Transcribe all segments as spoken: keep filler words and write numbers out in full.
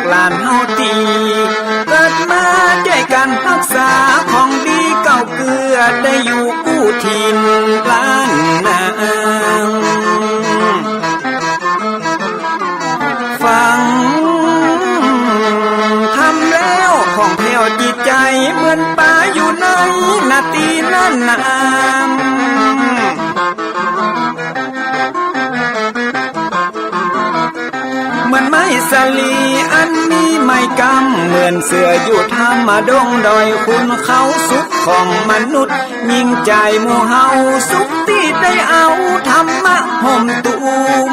หลานเฮาตี้ เกิดมาจ้วยกั๋นฮักษา ของดีเก่าเกื้อ ได้อยู่กู้ถิ่นล้านนา ฟังธรรมแล้วผ่องแผ้วจิตใจ๋ เหมือนป๋าอยู่ในนาตี้นั้นนา เหมือนไม้สะหลีอันมีไม้กำ เหมือนเสืออยู่ถ้ำดงดอย ขุนเขาสุขของมนุษย์ ยิ่งใจ๋หมู่เฮาสุขตี้ได้เอาธรรมะห่มตุ้ม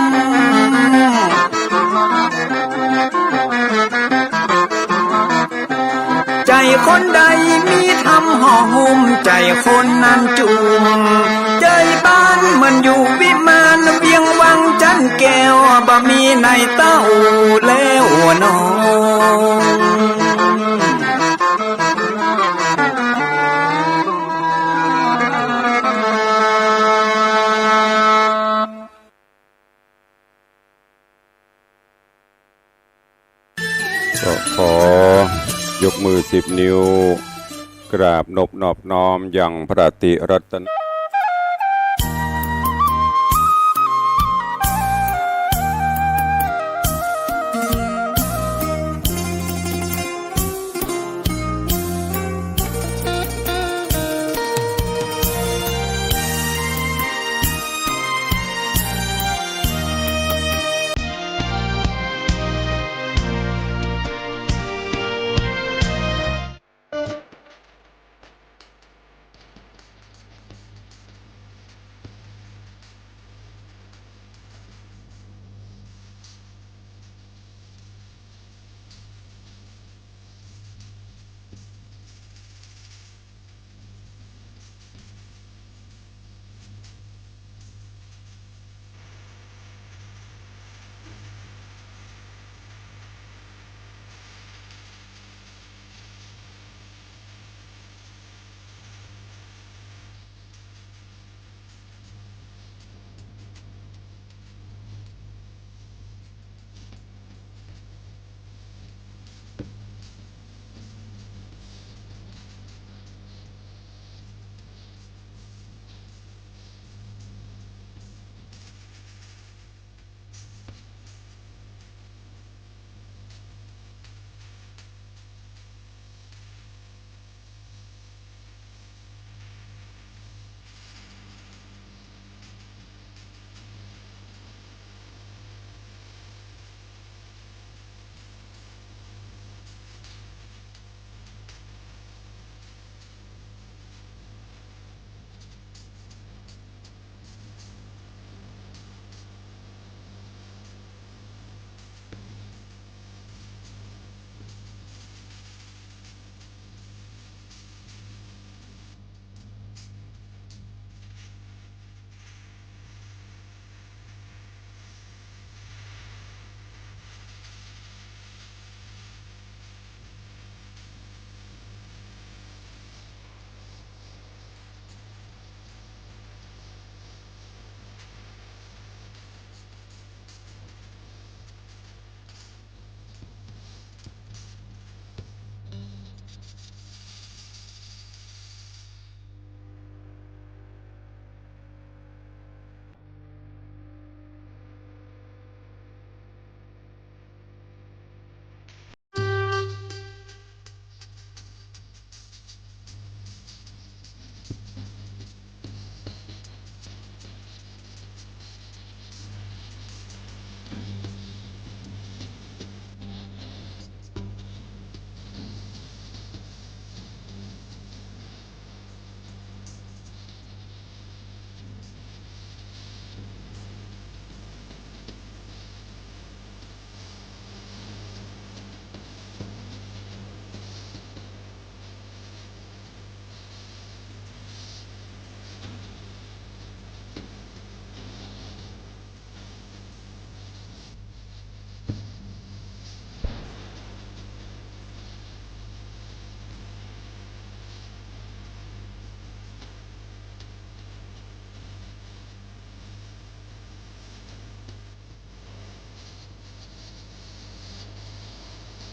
ใจ๋คนใดมีธรรมห่อหุ้ม ใจ๋คนนั้นจุ่ม ใจ๋บ้านเหมือนอยู่วิมาน เวียงวังจันแก้ว บ่มีในเต้าแล้วน้อง ก็ขอยกมือสิบนิ้ว กราบนบนอบน้อมยังพระติรัตน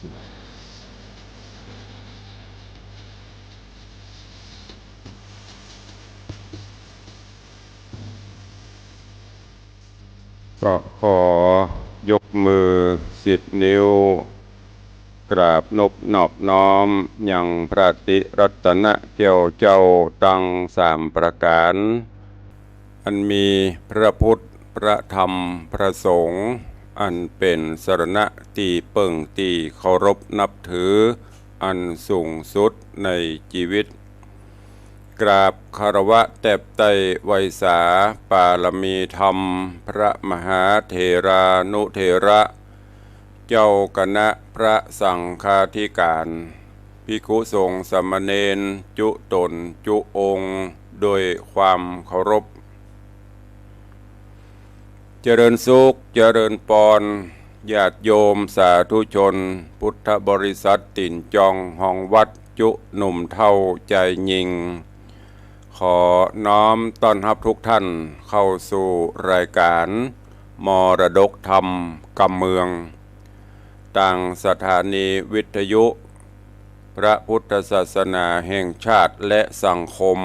ก็ขอยกมือสิบนิ้ว กราบนบนอบน้อมยังพระติรัตนะแก้วเจ้าตังสามประก๋าน อันมีพระพุทธ พระธรรม พระสงฆ์ อันเป๋นสรณะตี้เปิ้งตี้เคารพนับถือ อันสูงสุดในจีวิต กราบคารวะแตบไต้ไหว้สาปารมีธรรม พระมหาเถรานุเถระ เจ้าคณะพระสังฆาธิการ ภิกขุสงฆ์สามเณร จุต๋นจุองค์ โดยความเคารพ เจริญสุข เจริญปอน ญาติโยมสาธุชน พุทธบริษัทตี๋นจองฮองวัด จุหนุ่มเฒ่าจายญิง ขอน้อมต้อนฮับทุกท่านเข้าสู่รายการมรดกธรรมกำเมือง ตางสถานีวิทยุพระพุทธศาสนาแห่งชาติและสังคม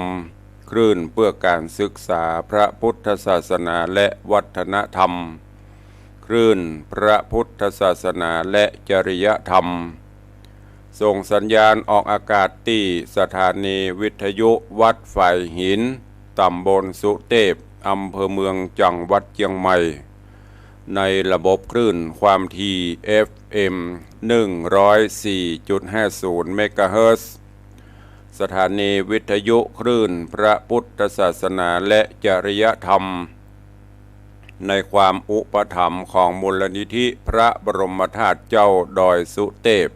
คลื่นเพื่อการศึกษาพระพุทธศาสนาและวัฒนธรรม คลื่นพระพุทธศาสนาและจริยธรรม ส่งสัญญาณออกอากาศตี้สถานีวิทยุวัดฝายหิน ต๋ำบลสุเตพ อำเภอเมือง จังหวัดเจียงใหม่ ในระบบคลื่นความถี่ เอฟเอ็ม หนึ่งร้อยสี่จุดห้าศูนย์ เมกะเฮิรตซ์ สถานีวิทยุคลื่นพระพุทธศาสนาและจริยธรรม ในความอุปถัมภ์ของมูลนิธิพระบรมธาตุเจ้าดอยสุเตพ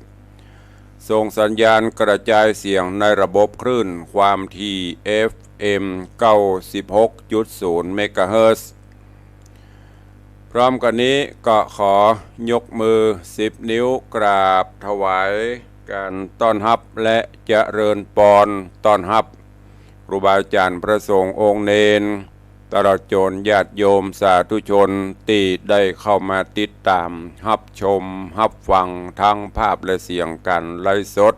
ส่งสัญญาณกระจายเสียงในระบบคลื่นความถี่ เอฟเอ็ม เก้าสิบหกจุดศูนย์ เมกะเฮิรตซ์ พร้อมกั๋นนี้ก็ขอยกมือสิบนิ้วกราบถวายการต้อนฮับและเจริญปอนต้อนฮับ ครูบาอาจ๋ารย์พระสงฆ์องค์เณร ตลอดจ๋นญาติโยมสาธุชนตี้ได้เข้ามาติดต๋ามฮับชมฮับฟังทั้งภาพและเสียงก๋านไลฟ์สด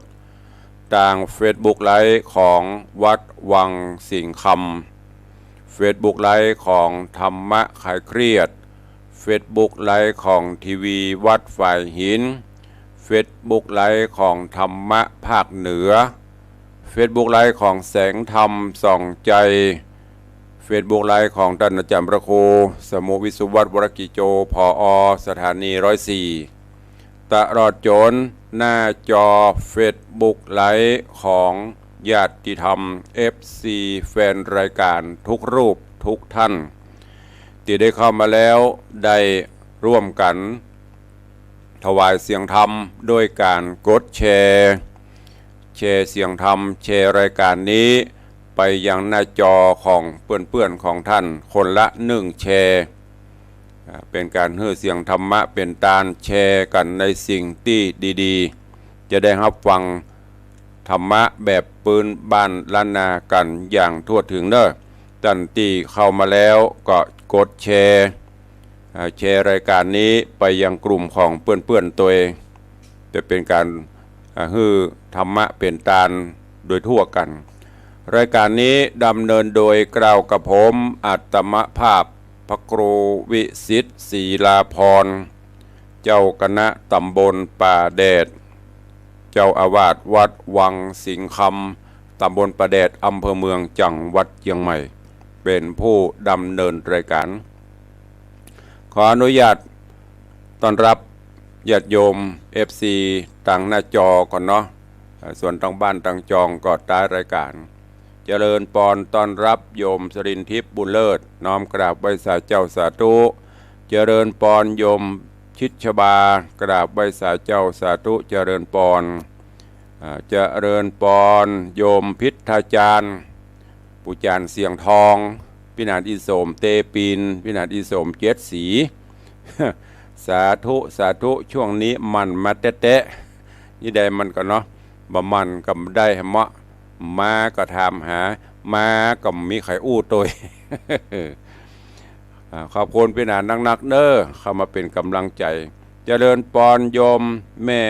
ตางเฟซบุ๊กไลฟ์ของวัดวังสิงห์คำ เฟซบุ๊กไลฟ์ของธรรมะคลายเครียด เฟซบุ๊กไลฟ์ของทีวีวัดฝายหิน เฟซบุ๊กไลฟ์ของธรรมะภาคเหนือ เฟซบุ๊กไลฟ์ของแสงธรรมส่องใจ เฟซบุ๊กไลฟ์ของต้านอาจ๋ารย์พระครูสมุห์ วิศวัฒน์ วรกิจโจ ผอ สถานีร้อยสี่ ตลอดจ๋นหน้าจอเฟซบุ๊กไลฟ์ของญาติธรรม เอฟซี แฟนรายการทุกรูปทุกท่าน ตี้ได้เข้ามาแล้วได้ร่วมกั๋นถวายเสียงธรรมด้วยก๋านกดแชร์ แชร์เสียงธรรม แชร์รายการนี้ไปยังหน้าจอของเปื้อนๆ ของท่านคนละหนึ่งแชร์ อ่า เป๋นก๋านหื้อเสียงธรรมะเป๋นตาน แชร์กั๋นในสิ่งตี้ดีๆ จะได้ฮับฟังธรรมะแบบปื้นบ้านล้านนากั๋นอย่างทั่วถึงเน่อ ต้านตี้เข้ามาแล้วก็กดแชร์ อ่า แชร์รายการนี้ไปยังกลุ่มของเปื้อนๆ ตวย จะเป๋นก๋าน อ่า หื้อธรรมะเป๋นตานโดยทั่วกั๋น รายการนี้ดำเนินโดยเกล้ากระผม อัตมภาพ พระครูวิสิทธิ์ ศรีลาภรณ์ เจ้าคณะต๋ำบลป่าแดด เจ้าอาวาสวัดวังสิงห์คำ ต๋ำบลป่าแดด อำเภอเมือง จังหวัดเจียงใหม่ เป๋นผู้ดำเนินรายการ ขออนุญาตต้อนฮับญาติโยม เอฟซี ตางหน้าจอก่อนเนาะ อ่า ส่วนตางบ้านตางจองก็ต๊ายรายการ เจริญปอนต้อนฮับโยมสรินทิพย์ บุญเลิศ น้อมกราบไหว้สาเจ้าสาธุ เจริญปอนโยมชิดชบา กราบไหว้สาเจ้าสาธุ เจริญปอน อ่า เจริญปอนโยมพิทธาจารย์ ปู่จ๋ารย์เสียงทอง พิหารอิโสมเตปิน พิหารอิโสมเจ็ดสี สาธุ สาธุ ช่วงนี้หมั่นมาแต๊ๆ นี่ได้มันก็เนาะ บ่หมั่นก็บ่ได้เหาะ มาก็ถามหา มาก็บ่มีใผอู้ตวย อ่า ขอบคุณพิหารนักๆ เน่อ เข้ามาเป๋นก๋ำลังใจ๋ เจริญปอนโยมแม่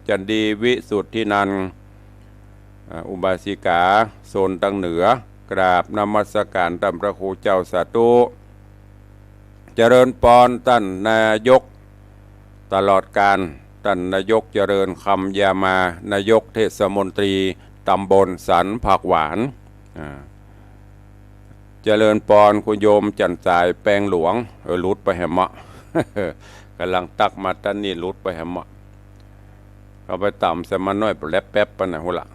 จันดีวิสุทธินันท์ อ่า อุบาสิกาโซนตางเหนือ กราบนมัสการต้านพระครูเจ้าสาธุ เจริญปอนต้านนายกตลอดกาล ต้านนายกเจริญคำยามา นายกเทศมนตรีตำบลสันผักหวาน อ่า เจริญปอนคุณโยมจันทร์สายแปงหลวง เออ หลุดไปแหมเมาะ ก่ำลังตั๊กมาต้านนี้ หลุดไปแหมเมาะ เข้าไปตำใส่มันหน้อย แป๊บๆ ไปไหนฮู้ละ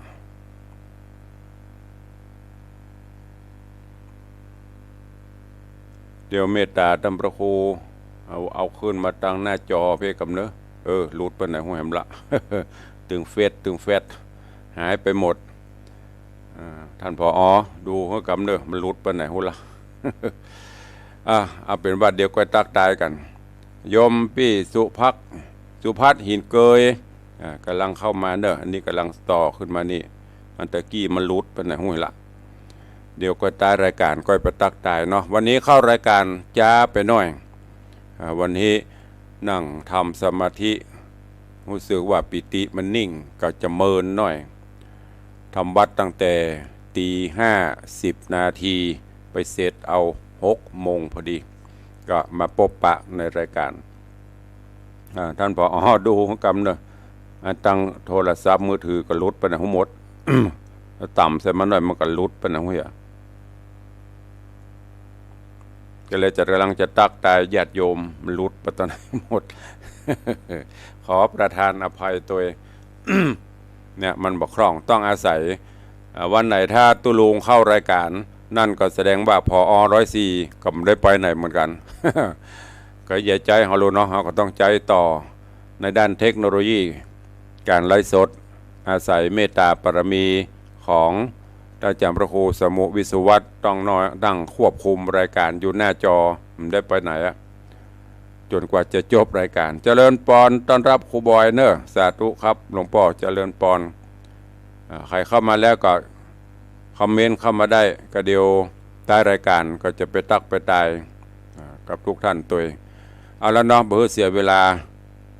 เดี๋ยวเมตตาต้านพระครู เอา เอาขึ้นมาตังหน้าจอเพ่กำเนอะ เออ หลุดไปไหนฮู้แหมละ ตึงเฟซ ตึงเฟซ หายไปหมด อ่า ต้าน ผอ ดูหื้อกำเนอะ มันหลุดไปไหนฮู้ละ อ่า เอาเป๋นว่าเดี๋ยวก้อยตั๊กตายกั๋น โยมปี้สุภักดิ์ สุพัฒน์ หินเกย อ่า ก่ำลังเข้ามาเนอะ อันนี้ก่ำลังต่อขึ้นมานี่ อันตะกี้มันหลุดไปไหนฮู้ละ เดี๋ยวก้อยตายรายก๋านก้อยไปตั๊กตายเนาะ วันนี้เข้ารายก๋านจ๊าไปหน้อย อ่า วันนี้นั่งทำสมาธิ ฮู้สึกว่าปีติมันนิ่ง ก็จะเมินหน้อย ทำวัตรตั้งแต่ตี๋ห้าสิบนาที ไปเสร็จเอาหกโมงพอดี ก็มาปบปะในรายก๋าน อ่า ต้าน ผอ ดูหื้อกำเนอะ อ่า ตังโทรศัพท์มือถือก็หลุดไปไหนฮู้หมด ตำใส่มันหน้อยมันก็หลุดไปไหนฮู้เหีย ก็เลยจะก่ำลังจะตั๊กตายญาติโยม มันหลุดไปตางไหนหมด ขอประทานอภัยตวย เนี่ยมันบ่คล่อง ต้องอาศัย อ่า วันไหนถ้าตุ๊ลุงเข้ารายก๋าน นั่นก็แสดงว่า ผอ ร้อยสี่ ก็บ่ได้ไปไหนเหมือนกั๋น ก็อย่าใจ๊เฮาโลดเนาะ เฮาก็ต้องใจ๊ต่อ ในด้านเทคโนโลยี ก๋านไลฟ์สด อาศัยเมตตาบารมีของต้านอาจ๋ารย์พระครูสมุห์ วิศวัฒน์ ต้องน้อย นั่งควบคุมรายก๋านอยู่หน้าจอ บ่ได้ไปไหนอะ จ๋นกว่าจะจบรายก๋าน เจริญปอนต้อนฮับครูบอยเนอะ สาธุครับหลวงป้อ เจริญปอน อ่า ใผเข้ามาแล้วก็คอมเมนต์เข้ามาได้ ก็เดี๋ยวท้ายรายก๋านก็จะไปตั๊กไปตาย อ่า กับกู้ต้านตวย เอาละเนาะ บ่หื้อเสียเวลา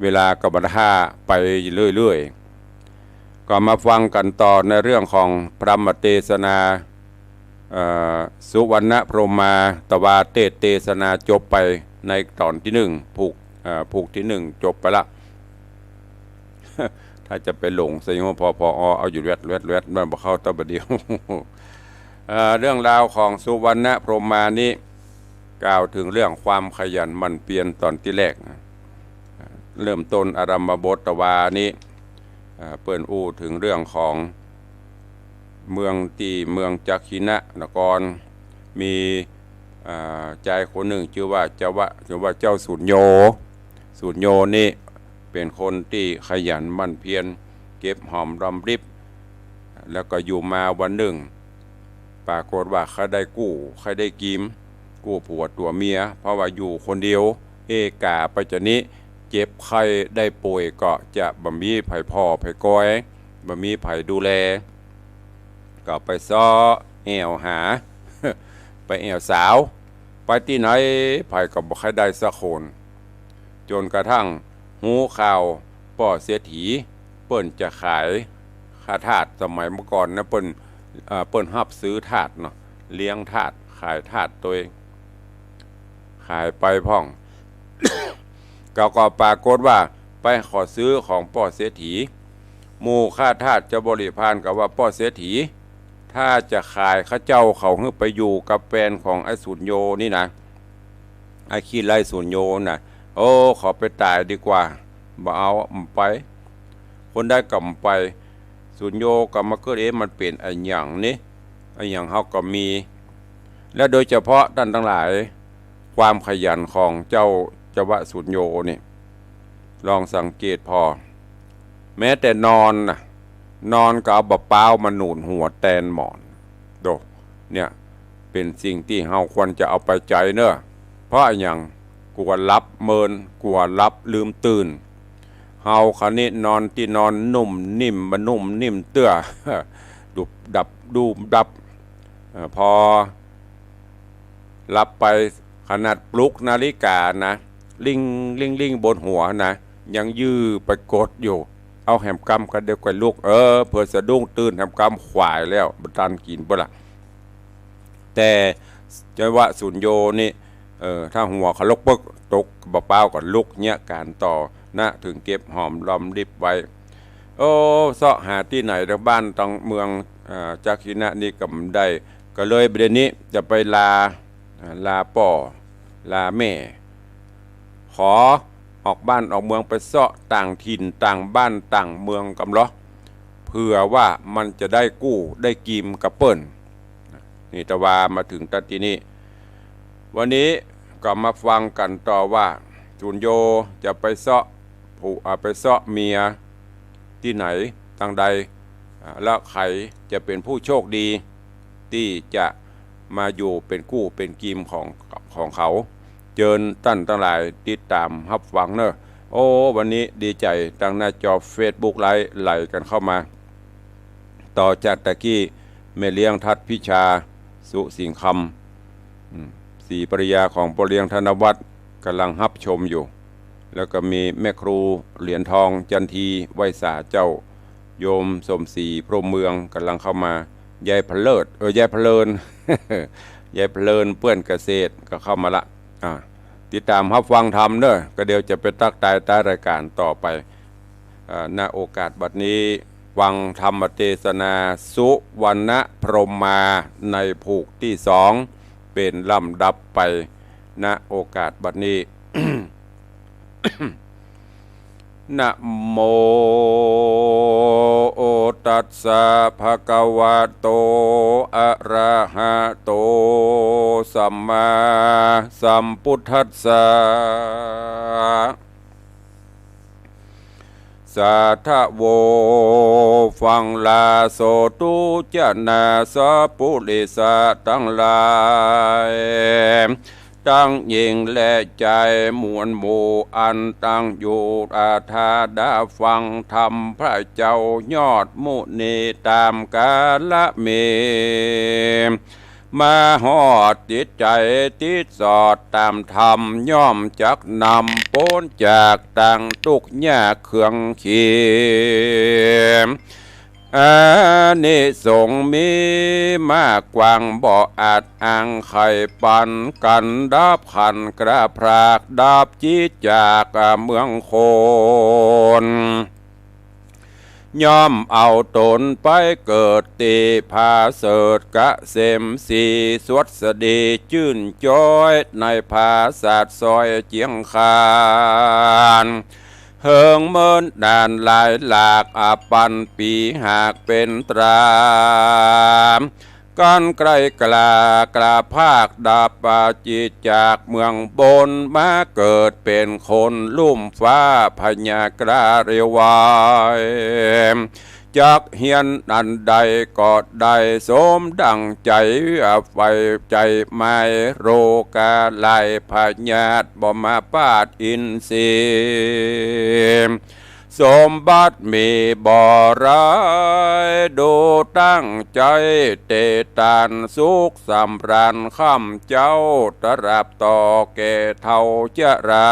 เวลาก็บ่ได้ ไปเรื่อยๆ ก็มาฟังกั๋นต่อในเรื่องของพระธรรมเตสนา เอ่อ สุวรรณพรหมาตวาเตสน์เตสนาจบไปในต๋อนตี้หนึ่ง ผูก เอ่อ ผูกตี้หนึ่งจบไปละ ถ้าจะไปหลงใส่หัว ผอ ผอ เอาอยู่แวด แวด แวด มันบ่เข้าตะบ่าเดียว เอ่อ เรื่องราวของสุวรรณพรหมานี้ กล่าวเถิงเรื่องความขยันหมั่นเพียรต๋อนตี้แรกนะ เริ่มต้นอารัมภบทตวานี้ เอ่อ เปิ้นอู้เถิงเรื่องของเมืองตี้เมืองจักขิณะนคร มี อ่า จายคนนึ่งจื้อว่าเจ้าวะ จื้อว่าเจ้าสุญโญ สุญโญนี่เป๋นคนตี้ขยันหมั่นเพียร เก็บหอมรอมริบ แล้วก็อยู่มาวันนึ่ง ปรากฏว่าใค่ได้กู้ ใค่ได้กิ๋ม กู้ผัวตั๋วเมีย เพราะว่าอยู่คนเดียว เอกาปัจจนิ เจ็บไข้ได้ป่วยก็จะบ่มีใผผ่อใผกอย บ่มีใผดูแล ก็ไปเซาะแอ่วหา ไปแอ่วสาว ไปตี้ไหนใผก็บ่ใค่ได้สักคน จ๋นกระทั่งฮู้ข่าวป้อเศรษฐี เปิ้นจะขายข้าทาส สมัยเมื่อก่อนนะ เปิ้น เอ่อ เปิ้นฮับซื้อทาสเนาะ เลี้ยงทาส ขายทาสตวย ขายไปพ่อง ก็ ก็ปรากฏว่าไปขอซื้อของป้อเศรษฐี หมู่ข้าทาสเจ้าบริพารก็ว่า ป้อเศรษฐี ถ้าจะขายข้าเจ้าเขาหื้อไปอยู่กับแฟนของไอ้สุญโญนี่นะ ไอ้ขี้ไล่สุญโญน่ะ โอ้ ขอไปต๋ายดีกว่า บ่เอา บ่ไป คนใดก็บ่ไป สุญโญก็มาเกิด เอ๊ะ มันเป๋นอะหยังนี่ อะหยังเฮาก็มี และโดยเฉพาะต้านตังหลาย ความขยันของเจ้า เจ้าวะสุญโญนี่ ลองสังเกตผ่อ แม้แต่นอนน่ะ นอนก็เอาบ่าป๊าวมาหนุนหัวแตนหมอน โด เนี่ย เป๋นสิ่งตี้เฮาควรจะเอาไปใจ๊เนาะ เพราะอะหยัง กั๋วหลับเมิน กั๋วหลับลืมตื่น เฮาคราวนี้นอนตี้นอนนุ่มนิ่ม บ่นุ่มนิ่มเตื้อ ดุบดับดุบดับ เอ่อ พอหลับไปขนาดปลุกนาฬิกานะ ลิ่ง ลิ่ง ลิ่งบนหัวนะ ยังยื้อไปกดอยู่ เอาแหมกำก็เดี๋ยวก่อยลุก เออ เผื่อสะดุ้งตื่นแหมกำขวายแล้ว บ่ตันกิ๋นเปิ้นละ แต่จะว่าสุญโญนี่ เออ ถ้าหัวเขาลุกปึ๊ก ตกบ่เป๋าก็ลุกเยียะก๋านต่อ นะ เถิงเก็บหอมรอมริบไว้ โอ้ เซาะหาตี้ไหนตางบ้านตางเมือง อ่า จักหินะนี่ก็บ่ได้ ก็เลยบ่าเดี่ยวนี้จะไปลา อ่า ลาป้อ ลาแม่ ขอออกบ้านออกเมืองไปเซาะต่างถิ่นต่างบ้านต่างเมืองกำลอ เผื่อว่ามันจะได้กู้ได้กิ๋มกับเปิ้น นี่ตะวามาเถิงตั๊ดตี้นี่ วันนี้ก็มาฟังกั๋นต่อว่า สุญโญจะไปเซาะผู้ อ่า ไปเซาะเมียตี้ไหนตางใด อ่า แล้วใผจะเป๋นผู้โชคดี ตี้จะมาอยู่เป๋นกู้เป๋นกิ๋มของ ของเขา เจิญต้านตังหลายติดต๋ามฮับฟังเน่อ โอ้ วันนี้ดีใจ๋ ตางหน้าจอเฟซบุ๊กไลฟ์ไหลกั๋นเข้ามา ต่อจากตะกี้ แม่เลี้ยงทัดพิชา สุสิงห์คำ อืม ศรีภริยาของป้อเลี้ยงธนวัฒน์ ก่ำลังฮับชมอยู่ แล้วก็มีแม่ครูเหรียญทอง จันที ไหว้สาเจ้า โยมสมศรี พรหมเมือง ก่ำลังเข้ามา ยายเพลิด เออ ยายเพลิน ยายเพลิน เปื้อนเกษตร ก็เข้ามาละ อ่า ติดต๋ามฮับฟังธรรมเน่อ ก็เดี๋ยวจะไปตั๊กทายต้านรายก๋านต่อไป อ่า ณ โอกาสบัดนี้ ฟังธรรมเตสนา สุวรรณพรหมา ในผูกตี้สอง เป๋นลำดับไป ณ โอกาสบัดนี้ นะโมตัสสะ ภะคะวะโต อะระหะโต สัมมาสัมพุทธัสสะ สาธะโว ฟังลาโสตุ จะนาสะปุริสะตังหลาย ตังญิงและจายมวลหมู่ อันตั้งอยู่อาทาดาฟังธรรมพระเจ้ายอดมุนีต๋ามกาละเม มาฮอดจิตใจ๋ติดสอดต๋ามธรรม ย่อมจักนำป๊นจากตางตุ๊กข์ยากเคืองเข็ญ อานิสงส์มีมากกว้างบ่อาจอ้างไขปาน ก๋านดับขันธ์กล้าพราก ดับจิตจากเมืองคน ย่อมเอาต๋นไปเกิดตี้ผาเสริฐเกษมศรี สวัสดีจื้นจ๊อย ในผาสาทซอยเจียงคาน เหิงเมินนานหลายหลาก อ่า ปันปีหากเป๋นตรา ก๋านใก้กล้ากล้าพราก ดับจิตจากเมืองบน มาเกิดเป๋นคนลุ่มฟ้าพญากล้าเร็วไว จักเฮียนอันใดก็ได้สมดั่งใจ๋ อ่า ใฝ่ใจ๋หมาย โรคาไล่พยาธิบ่มาปาดอินทรีย์ สมบัติมีบ่หลาย ดูตั้งใจ๋เตตาน สุขสำราญค่ำเจ๊า ตราบต่อแก่เฒ่าจรา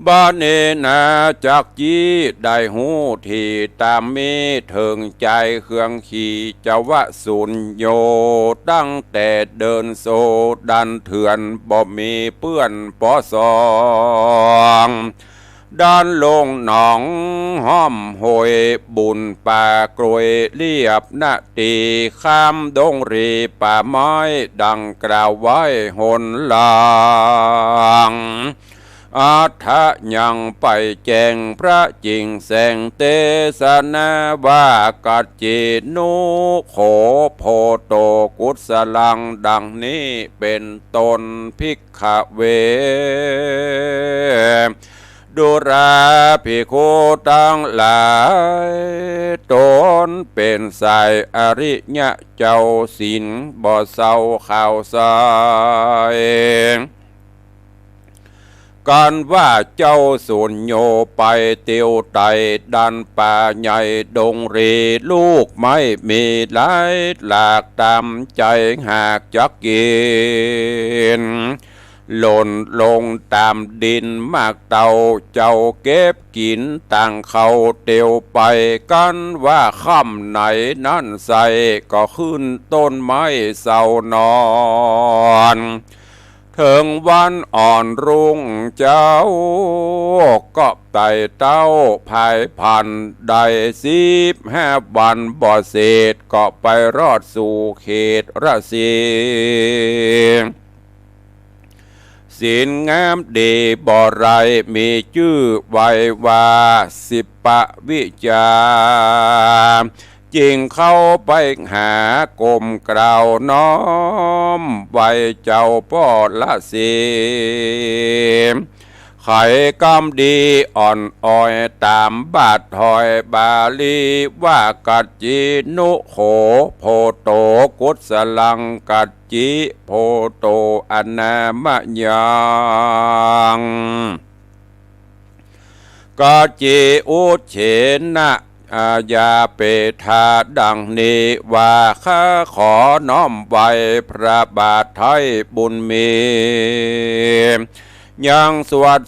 บัดนี้นาจักจี้ได้ฮู้ทีต๋ามมี เถิงจายเคืองขี่จวสุญโญ ตั้งแต่เดินโซดันเถื่อน บ่มีเปื้อนปอสอง ดันลงหนองห้อมห้วย บุ่นป่ากล้วยเรียบนาตี ข้ามดงรีป่าไม้ ดังกล่าวไว้หนหลัง อัฏฐะยังไปแจ้งพระจิ่งแสงเตสนาว่า กัจจิโนโข โพโต กุสลัง ดังนี้เป๋นต้น ภิกขเว ดูราภิกขุตังหลาย ต๋นเป๋นสายอริยะเจ้าศีลบ่เศร้าขาวใส กั๋นว่าเจ้าสุญโญไปเตียวไต่ดันป่าใหญ่ดงรี ลูกไม้มีหลายหลากต๋ามใจ๋หากจักกิ๋น หล่นลงต๋ามดิน หมากเต้าเจ้าเก็บกิ๋น ต่างเขาเตียวไป กันว่าค่ำไหนนั้นใส่ ก็ขึ้นต้นไม้เซานอน เถิงวันอ่อนรุ่งเจ๊า ก็ไต่เต้าผายผัน ได้สิบห้าวันบ่เสร็จ ก็ไปรอดสู่เขตราศี ศีลงามดีบ่ไร้ มีจื้อไว้ว่าสิปวิชา จึงเข้าไปหาก้มกราบน้อมไหว้เจ้าป้อราศี ไขกำดีอ่อนอ้อย ต๋ามบาทถ้อยบาลีว่า กัจจินุโข โภโต กุสลัง กัจจิ โภโต อนามยัง กัจจิ อุจเฉนะ อาญาเปทา ดังนี้ว่า ข้าขอน้อมไหว้พระบาทไท้บุญมี ยังสวัส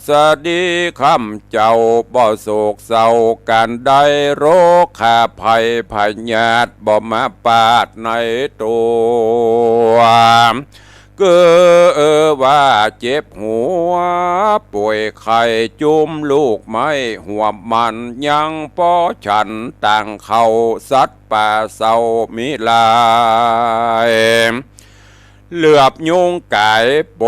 ดีค่ำเจ๊า บ่โศกเศร้าก๋านใด โรคาภัยพยาธิบ่มาปาดในตั๋ว คือว่าเจ็บหัวป่วยไข้ จุมลูกไม้หวบมัน ยังปอฉันต่างเขา สัตว์ป่าเศร้ามิหลาย เหลือบยุงก๋ายป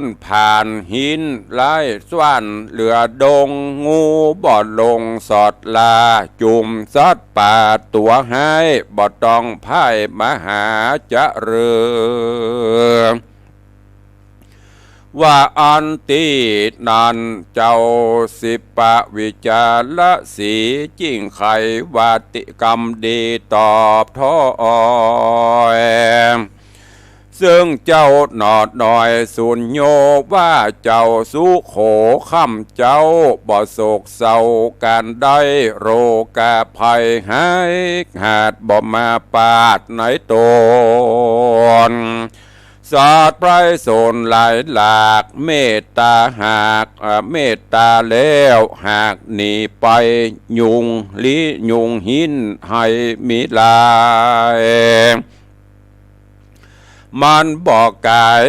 นผ่าน หินไร้ซ่อนเหลือดง งูบ่ลงสอดล่า จุมสัตว์ป่าตั๋วฮ้าย บ่ต้องพ่ายมาหาเจริญ ว่าอันตี้นั้นเจ้าสิปวิชาราศี จึงไขวาติกำดีตอบถ้อย ซึ่งเจ้าหนอดน้อยสุญโญ ว่าเจ้าสุโข ค่ำเจ๊าบ่โศกเศร้าก๋านใด โรคาภัยฮ้ายขาดบ่มาปาดในต๋น สัตว์ไพร่สนหลายหลาก เมตตาหาก เอ่อ เมตตาแล้วหากหนีไป ยุงลี้ยุงหินฮ้ายมิหลาย มันบ่ก๋าย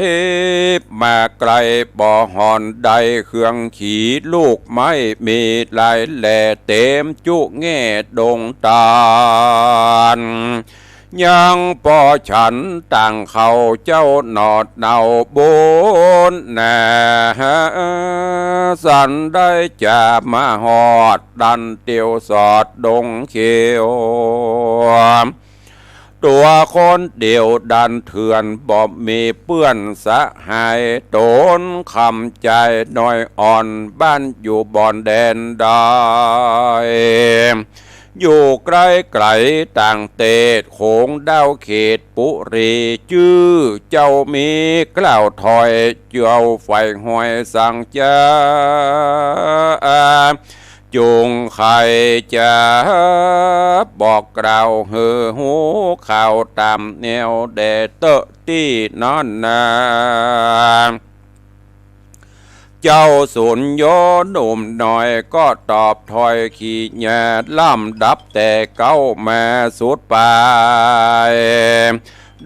มาใก้ บ่ห่อนได้เครื่องขี ลูกไม้มีหลายแหล่ เต๋มจุแง่ดงตาล ยังปอฉันต่างเขา เจ้าหนอดเนาบุญนา สันได้จะมาฮอด ดันเตียวสอดดงเขียว ตั๋วคนเดียวดันเถื่อน บ่มีเปื้อนสหาย ต๋นค่ำจายน้อยอ่อน บ้านอยู่บ่อนแดนใด อยู่ใก้ไก๋ต่างเตศ โขงดาวเขตปุรี จื้อเจ้ามีกล่าวถ้อย เจ้าใฝ่ห้อยสังจา จุงใค่จะบอกกล่าวหื้อฮู้ข่าวต๋ามแนวแด่เต๊อะตี้นั้นนา เจ้าสุญโญหนุ่มน้อยก็ตอบถ้อยขี้หญ้า ลำดับแต่เก๊ามาสุดปาย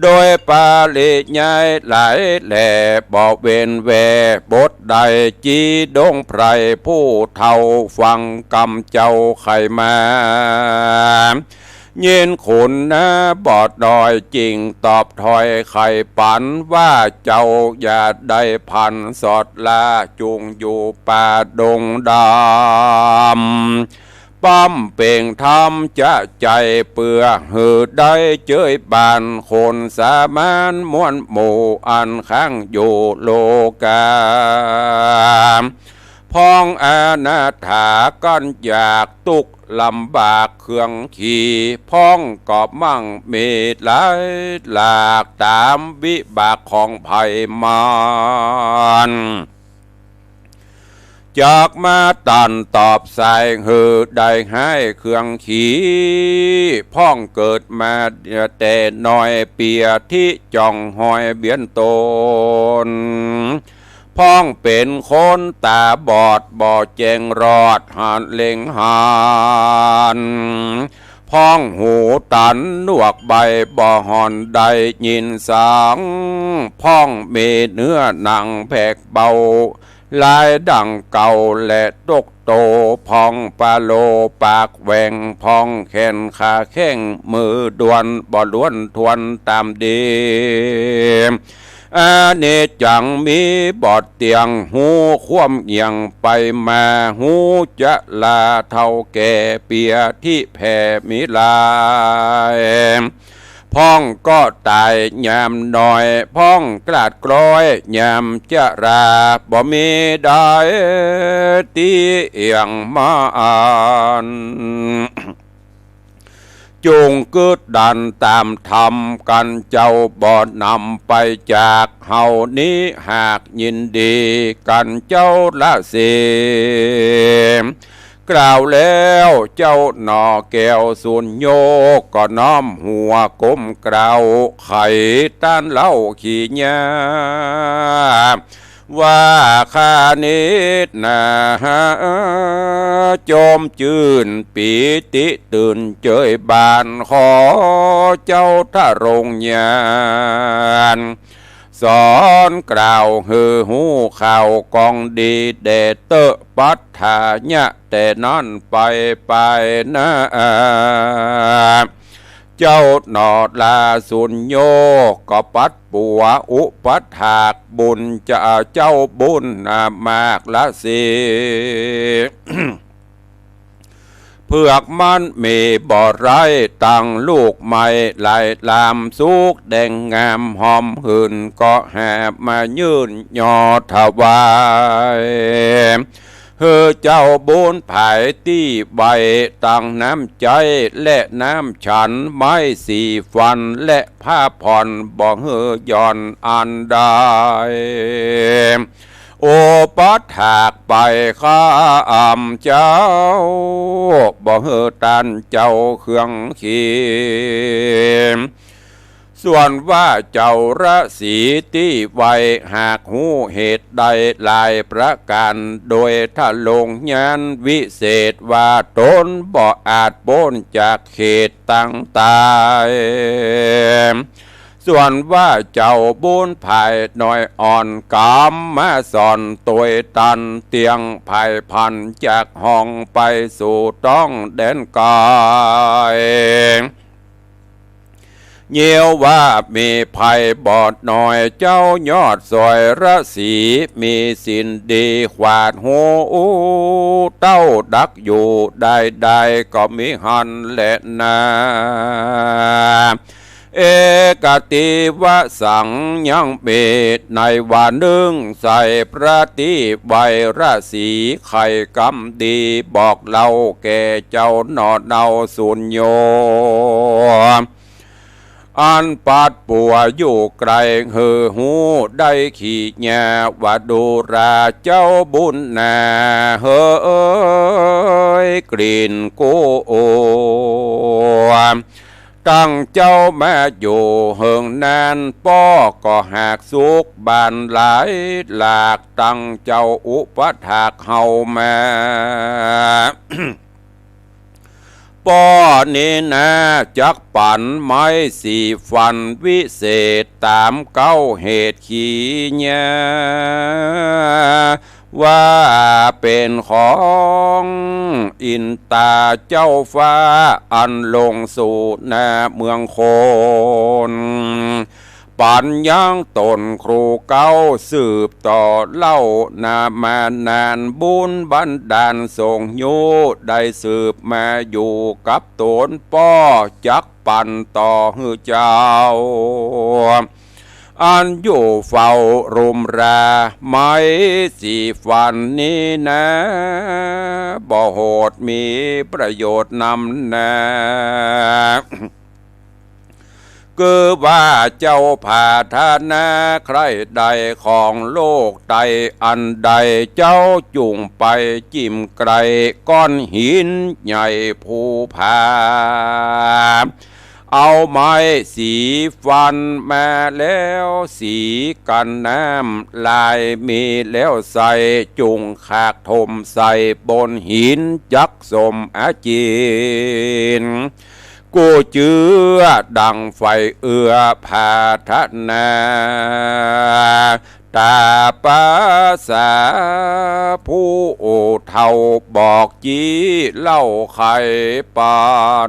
โดยปริยายหลายแหล่ บ่เว้นแว่บทใด จีดงไพร่ผู้เฒ่าฟังกำเจ้าไขมา ยินขุนนาบอดน้อยจึงตอบถ้อยไขปันว่า เจ้าอย่าได้พลันสอดล่า จุงอยู่ป่าดงดำ บำเพ็งธรรมจะใจ๋ เปื้อหื้อได้เจยบาน คนสามัญมวลหมู่ อันค้างอยู่โลกา พ้องอนาถาก้อนอยาก ตุ๊กข์ลำบากเครื่องขี พ้องก็มั่งมีหลายหลาก ต๋ามวิบากของไพร่มัน จักมาตันตอบสาย หื้อได้หายเครื่องขี พ้องเกิดมาแต่น้อย เปียทิจ่องหอยเบียนต๋น พ่องเป๋นคนต๋าบอดบ่แจ้งรอดหันเล็งหัน พ่องหูตันหนวกใบ้บ่ห่อนได้ยินสัง พ่องมีเนื้อหนังแผกเบา ลายดั่งเก่าและตกโต พ่องปะโลปากแหว่ง พ่องแขนขาแข้งมือด้วน บ่ล้วนทวนต๋ามดี อานิจจังมีบ่เตี้ยง ฮู้ความเหี่ยงไปมา ฮู้จะลาเฒ่าแก่เปียที่แผ่มีหลาย พ่องก็ต๋ายยามน้อย พ่องกลาดกล้อยยามจะรา บ่มีได้ตี้เอี่ยงมาอัน จุ่งกึ๊ดดันต๋ามธรรมกั๋นเจ้า บ่นำไปจากเฮานี้ หากยินดีกั๋นเจ้าละสิ กล่าวแล้วเจ้าหน่อแก้วสุญโญ ก็น้อมหัวก้มเกล้า ไขต้านเล่าขี้เหี่ย ว่าข้านี้นา จมจื้นปีติตื่นเจิยบาน ขอเจ้าทรงญาณ สอนกล่าวหื้อฮู้ข่าวกองดี แด่เต๊อะปัฏฐายะ แต่นั้นไปไปนา เจ้าหน่อลาสุญโญ ก็ปัดปั๋วอุปัฏฐากบุญ จะเจ้าบุญนามากละสิ เผือกมันมีบ่ไร้ ตังลูกไม้หลายลาม สุกแดงงามหอมหื่น ก็หามายื่นยอถวาย หื้อเจ้าบุญผายตี้ไว้ ตังน้ำใจ๊และน้ำฉัน ไม้สีฟันและผ้าผ่อน บ่หื้อหย่อนอันใด อุปัฏฐากไปข้าอ่ำเจ้า บ่หื้อต้านเจ้าเคืองขี ส่วนว่าเจ้าฤๅษีตี้ไว้ หากฮู้เหตุได้หลายประก๋าน โดยทรงญาณวิเศษ ว่าต๋นบ่อาจป๊นจากเขตตังต๋าย ส่วนว่าเจ้าบุญผายน้อยอ่อน ก๋ำมาสอนตวยตัน เตี้ยงผายพันจากห้องไปสู่ต้องแดนไก๋ เยียวว่ามีภัยบ่น้อย เจ้ายอดสวยฤๅษีมีศีลดี ขวาดฮู้เต้าดักอยู่ได้ได้ ก็มีหั้นแลนา เอกติวสัง ยังมีในวันนึ่งใส่ พระตี้ไว้ฤๅษีไขกำดี บอกเล่าแก่เจ้าหน่อเน่าสุญโญ อันปัดปั๋วอยู่ไก๋ หื้อฮู้ได้ขี้เหี่ย ว่าดูราเจ้าบุญนา เหยกลิ่นกู้ ตั้งเจ้ามาอยู่เหิงนาน ป้อก็หากสุขบานหลายหลาก ตั้งเจ้าอุปัฏฐากเฮามา ป้อนี้นาจักปั๋นไม้สีฟันวิเศษ ต๋ามเก๊าเหตุขี้เหี่ย ว่าเป๋นของอินตาเจ้าฟ้า อันลงสู่นาเมืองคน ปั๋นยังต๋นครูเก๊าสืบต่อเล่านามานาน บุญบันดาลส่งยู้ได้สืบมาอยู่กับต๋น ป้อจักปั๋นต่อหื้อเจ้า อันอยู่เฝ้ารุมราไม้สีฟันนี้นา บ่โหดมีประโยชน์นำนา คือว่าเจ้าผาทานาใคร่ได้ของโลกใต้อันใด เจ้าจุ่งไปจิ่มไก๋ก้อนหินใหญ่ภูผา เอาไม้สีฟันมาแล้ว สีกั๋นน้ำลายมีแล้วใส่ จุ่งขากถมใส่บนหิน จักสมอาจิน กู้เจื้อดั่งใฝ่เอื้อผาถนา ต๋าปาสาผู้เฒ่าบอกจี้เล่าไขปั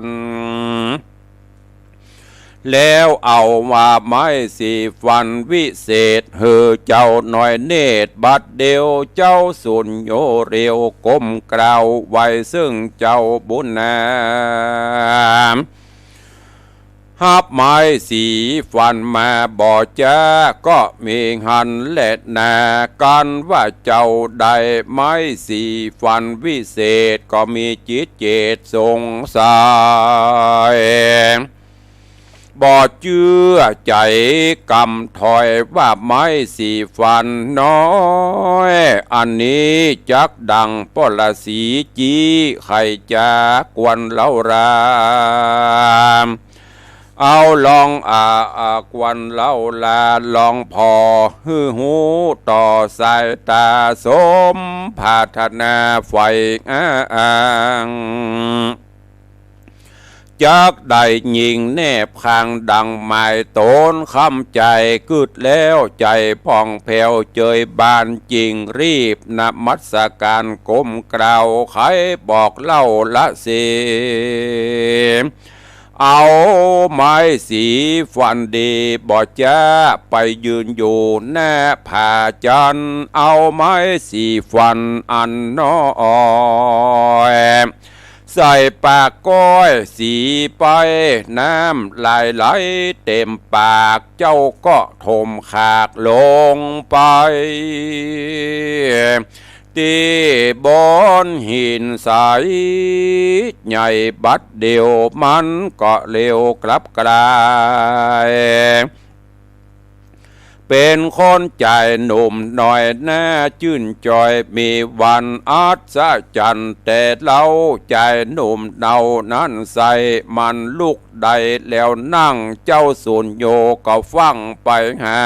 น แล้วเอาว่าไม้สีฟันวิเศษ หื้อเจ้าน้อยเนตรบัดเดียว เจ้าสุญโญเร็วก้มเกล้าไหว้ซึ่งเจ้าบุญนา ฮับไม้สีฟันมาบ่จ๊า ก็มีหั้นแลนา กั๋นว่าเจ้าได้ไม้สีฟันวิเศษ ก็มีจิตเจตสงสัย บ่เจื้อใจ๋กำถอย ว่าไม้สีฟันน้อยอันนี้ จักดั่งปรสีจี้ ใค่จะกวนเล้ารา เอาลองอา อากวนเล้ารา ลองผ่อหื้อฮู้ต่อสายต๋า สมผาถนาใฝ่อ้าง จักได้ญิงแนบข้างดั่งหมายต๋น คำใจ๋กึ๊ดแล้วใจ๋ผ่องแผ้วเจยบาน จึงรีบนมัสก๋านก้มเกล้า ไขบอกเล่าละเสีย เอาไม้สีฟันดีบ่จ๊า ไปยืนอยู่หน้าผาจันทร์ เอาไม้สีฟันอันน้อย ใส่ปากก้อยสีไป น้ำลายไหลเต็มปาก เจ้าก็ถมขากลงไป ตี้บนหินใสใหญ่ บัดเดียวมันก็เร็วกลับกลาย เป๋นคนจายหนุ่มน้อยหน้าจื้นจอย มีวันอัศจรรย์แต่เล้า จายหนุ่มเนานั้นใส่ มันลุกได้แล้วนั่ง เจ้าสุญโญก็ฟั่งไปหา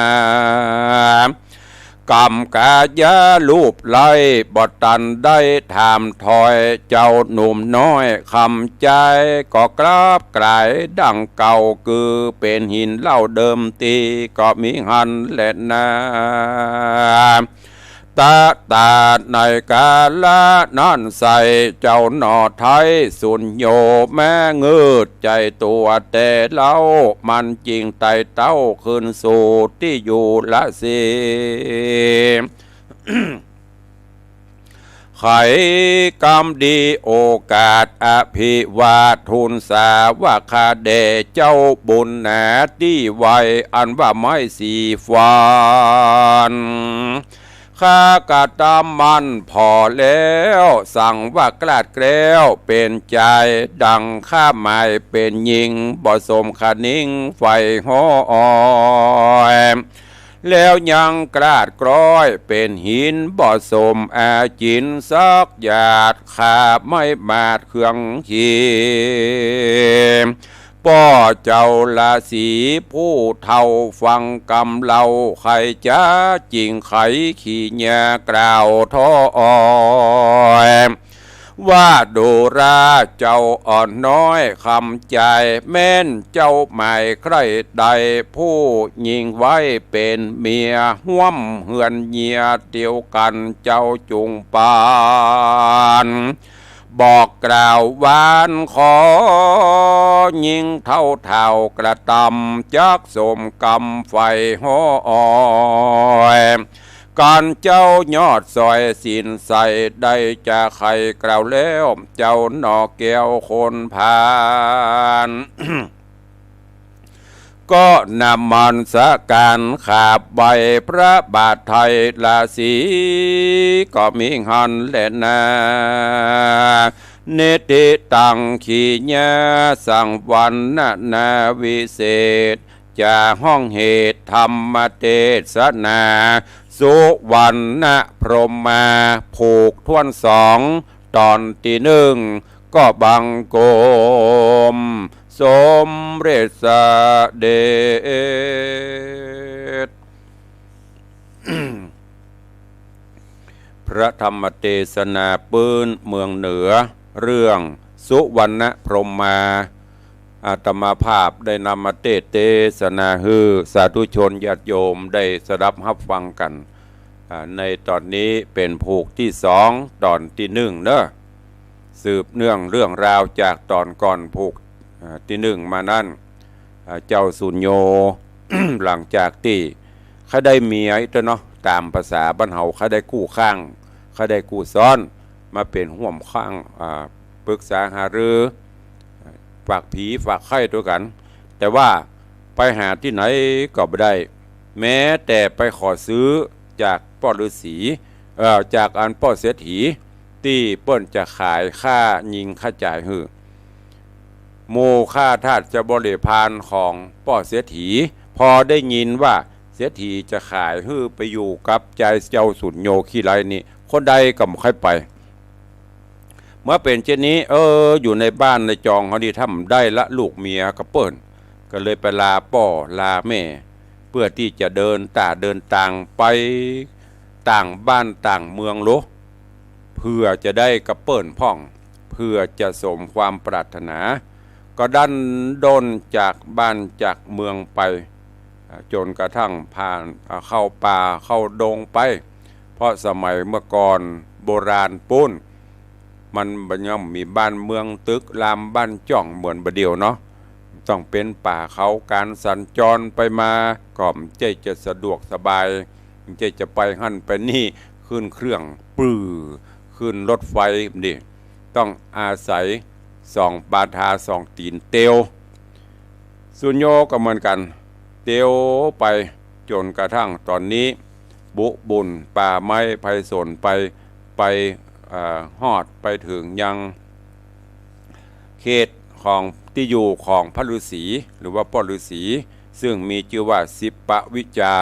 กำกายาลูปไล้ บ่ตันได้ถามถอย เจ้าหนุ่มน้อยคำใจ๋ ก็กลับกลายดั่งเก่า คือเป๋นหินเล่าเดิมตี้ ก็มีหั้นแลนา ตะตาในกาละนั้นใส่ เจ้าหน่อไท้สุญโญแม้งืดใจ๋ตั๋วแต่เล้า มันจึงไต่เต้าคืนสู่ตี้อยู่ละเสีย ไขกำดีโอกาสอภิวาททูลสาว่าข้าแด่เจ้าบุญหนาตี้ไว อันว่าไม้สีฟัน ข้ากระตำมันผ่อแล้ว สั่งว่ากลาดแกล้วเป๋นจาย ดั่งข้าหมายเป๋นญิง บ่สมคะนิงใฝ่ฮ้อย แล้วยังกลาดกร้อยเป๋นหิน บ่สมอาจิ๋นสักหยาด ข้าไม้มาดเครื่องขี ป้อเจ้าราศีผู้เฒ่าฟังกำเล่า ใค่จะจิ่งไขขี้เยียะกล่าวถ้อย ว่าดูราเจ้าอ่อนน้อยคำใจ๋ แม้นเจ้าหมายใคร่ได้ผู้ญิงไว้เป๋นเมีย ฮ่วมเฮือนเยียะเดียวกั๋น เจ้าจุ่งปาน บอกกล่าวหวานขอ ญิงเฒ่าเฒ่ากระตำ จักสมกำใฝ่ฮ้อย กั๋นเจ้ายอดสอยสินใส ได้จะไขกล่าวแล้ว เจ้าหน่อแก้วคนพาล ก็นมัสก๋านขาบไหว้พระบาทไท้ราศี ก็มีหั้นแลนา นิทธิตัง ขีญาสังวรรณนาวิเศษ จะฮ้องเหตุธรรมเตสนา สุวรรณพรหมา ผูกถ้วนสอง ต๋อนตี้นึ่ง ก็บังคม สมเร็จเสด็จ พระธรรมเตสนาปื๊นเมืองเหนือ เรื่องสุวรรณพรหมา อาตมาภาพได้นำมาเตสน์เตสนาหื้อสาธุชนญาติโยมได้สดับฮับฟังกั๋น อ่า ในต๋อนนี้เป๋นผูกตี้สอง ต๋อนตี้นึ่งเนาะ สืบเนื่องเรื่องราวจากต๋อนก่อนผูก อ่า ตี้นึ่งมานั้น อ่า เจ้าสุญโญ หลังจากตี้ใค่ได้เมียอี้เนาะ ต๋ามภาษาบ้านเฮา ใค่ได้กู้ข้าง ใค่ได้กู้ซ้อน มาเป๋นฮ่วมข้าง อ่า ปรึกษาหารือ ฝากผีฝากไข้ตวยกั๋น แต่ว่าไปหาตี้ไหนก็บ่ได้ แม้แต่ไปขอซื้อจากป้อฤๅษี เอ่อ จากอันป้อเศรษฐี ตี้เปิ้นจะขายข้ายิงข้าจ่ายหื้อ หมู่ข้าทาสจะบริพารของป้อเศรษฐี พอได้ยินว่าเศรษฐีจะขายหื้อไปอยู่กับจายเจ้าสุญโญขี้ไร้นี่ คนใดก็บ่ใค่ไป เมื่อเป๋นเช่นนี้ เออ อยู่ในบ้านในจองเฮานี่ทำได้ละ ลูกเมียกับเปิ้น ก็เลยไปลาป้อลาแม่ เปื้อตี้จะเดินต้าเดินตางไปต่างบ้านต่างเมืองโล เปื้อจะได้กับเปิ้นพ่อง เปื้อจะสมความปรารถนา ก็ดั้นด้นจากบ้านจากเมืองไป อ่า จ๋นกระทั่งผ่าน อ่า เข้าป่าเข้าดงไป เพราะสมัยเมื่อก่อนโบราณปู๊น มันบ่ยังมีบ้านเมืองตึกรามบ้านจ้องเหมือนบ่าเดี่ยวเนาะ ต้องเป๋นป่าเขา ก๋านสัญจรไปมาก็บ่ใจ้จะสะดวกสบาย บ่ใจ้จะไปหั้นไปนี่ ขึ้นเครื่องปรื้อ ขึ้นรถไฟนี่ ต้องอาศัยสองบาทาสองตี๋นเตียว สุญโญก็เหมือนกั๋น เตียวไปจ๋นกระทั่งต๋อนนี้ บุบุญป่าไม้ไพศาลไป ไป เอ่อ ฮอดไปเถิงยังเขตของตี้อยู่ของพระฤๅษี หรือว่าป้อฤๅษี ซึ่งมีจื้อว่าสิปวิจจา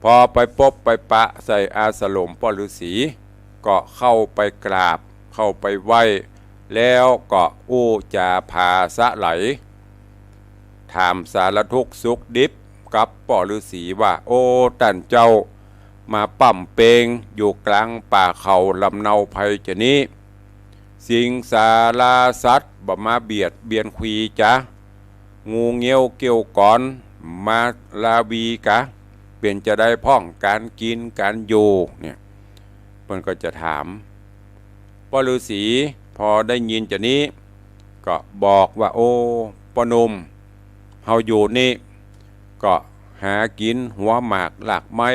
พอไปปบไปปะใส่อาสรมป้อฤๅษี ก็เข้าไปกราบ เข้าไปไหว้ แล้วก็อู้จ๋าผาสะไหล ถามสารทุกข์สุขดิบกับป้อฤๅษีว่า โอ้ ต้านเจ้า มาป้ำเปงอยู่กลางป่าเขาลำเนาไพรจะนี้ สิงสาราสัตว์บ่มาเบียดเบียนควีจ๊ะ งูเงี้ยวเกี้ยวกอนมาลาวีกะ เป๋นจาใดพ่อง ก๋านกิ๋นก๋านอยู่เนี่ย เปิ้นก็จะถาม ป้อฤๅษีพอได้ยินจะนี้ ก็บอกว่า โอ้ ป้อหนุ่ม เฮาอยู่นี่ ก็หากิ๋นหัวหมากรากไม้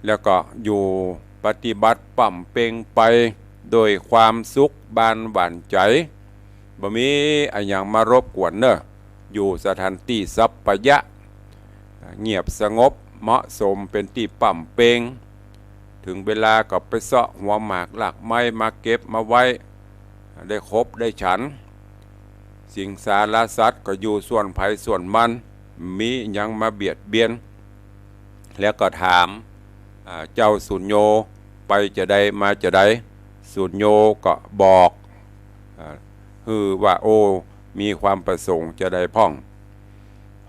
แล้วก็อยู่ปฏิบัติป้ำเปงไปโดยความสุขบานหวานใจ๋ บ่มีอะหยังมารบกวนเน่อ อยู่สถานตี้สัปปะยะ เงียบสงบเหมาะสมเป๋นตี้ป้ำเปง เถิงเวลาก็ไปเซาะหัวหมากรากไม้มาเก็บมาไว้ ได้ขบได้ฉัน สิงสาราสัตว์ก็อยู่ส่วนไผส่วนมัน บ่มีหยังมาเบียดเบียน แล้วก็ถาม อ่า เจ้าสุญโญไปจาใดมาจาใด สุญโญก็บอก อ่า หื้อว่า โอ้ มีความประสงค์จาใดพ่อง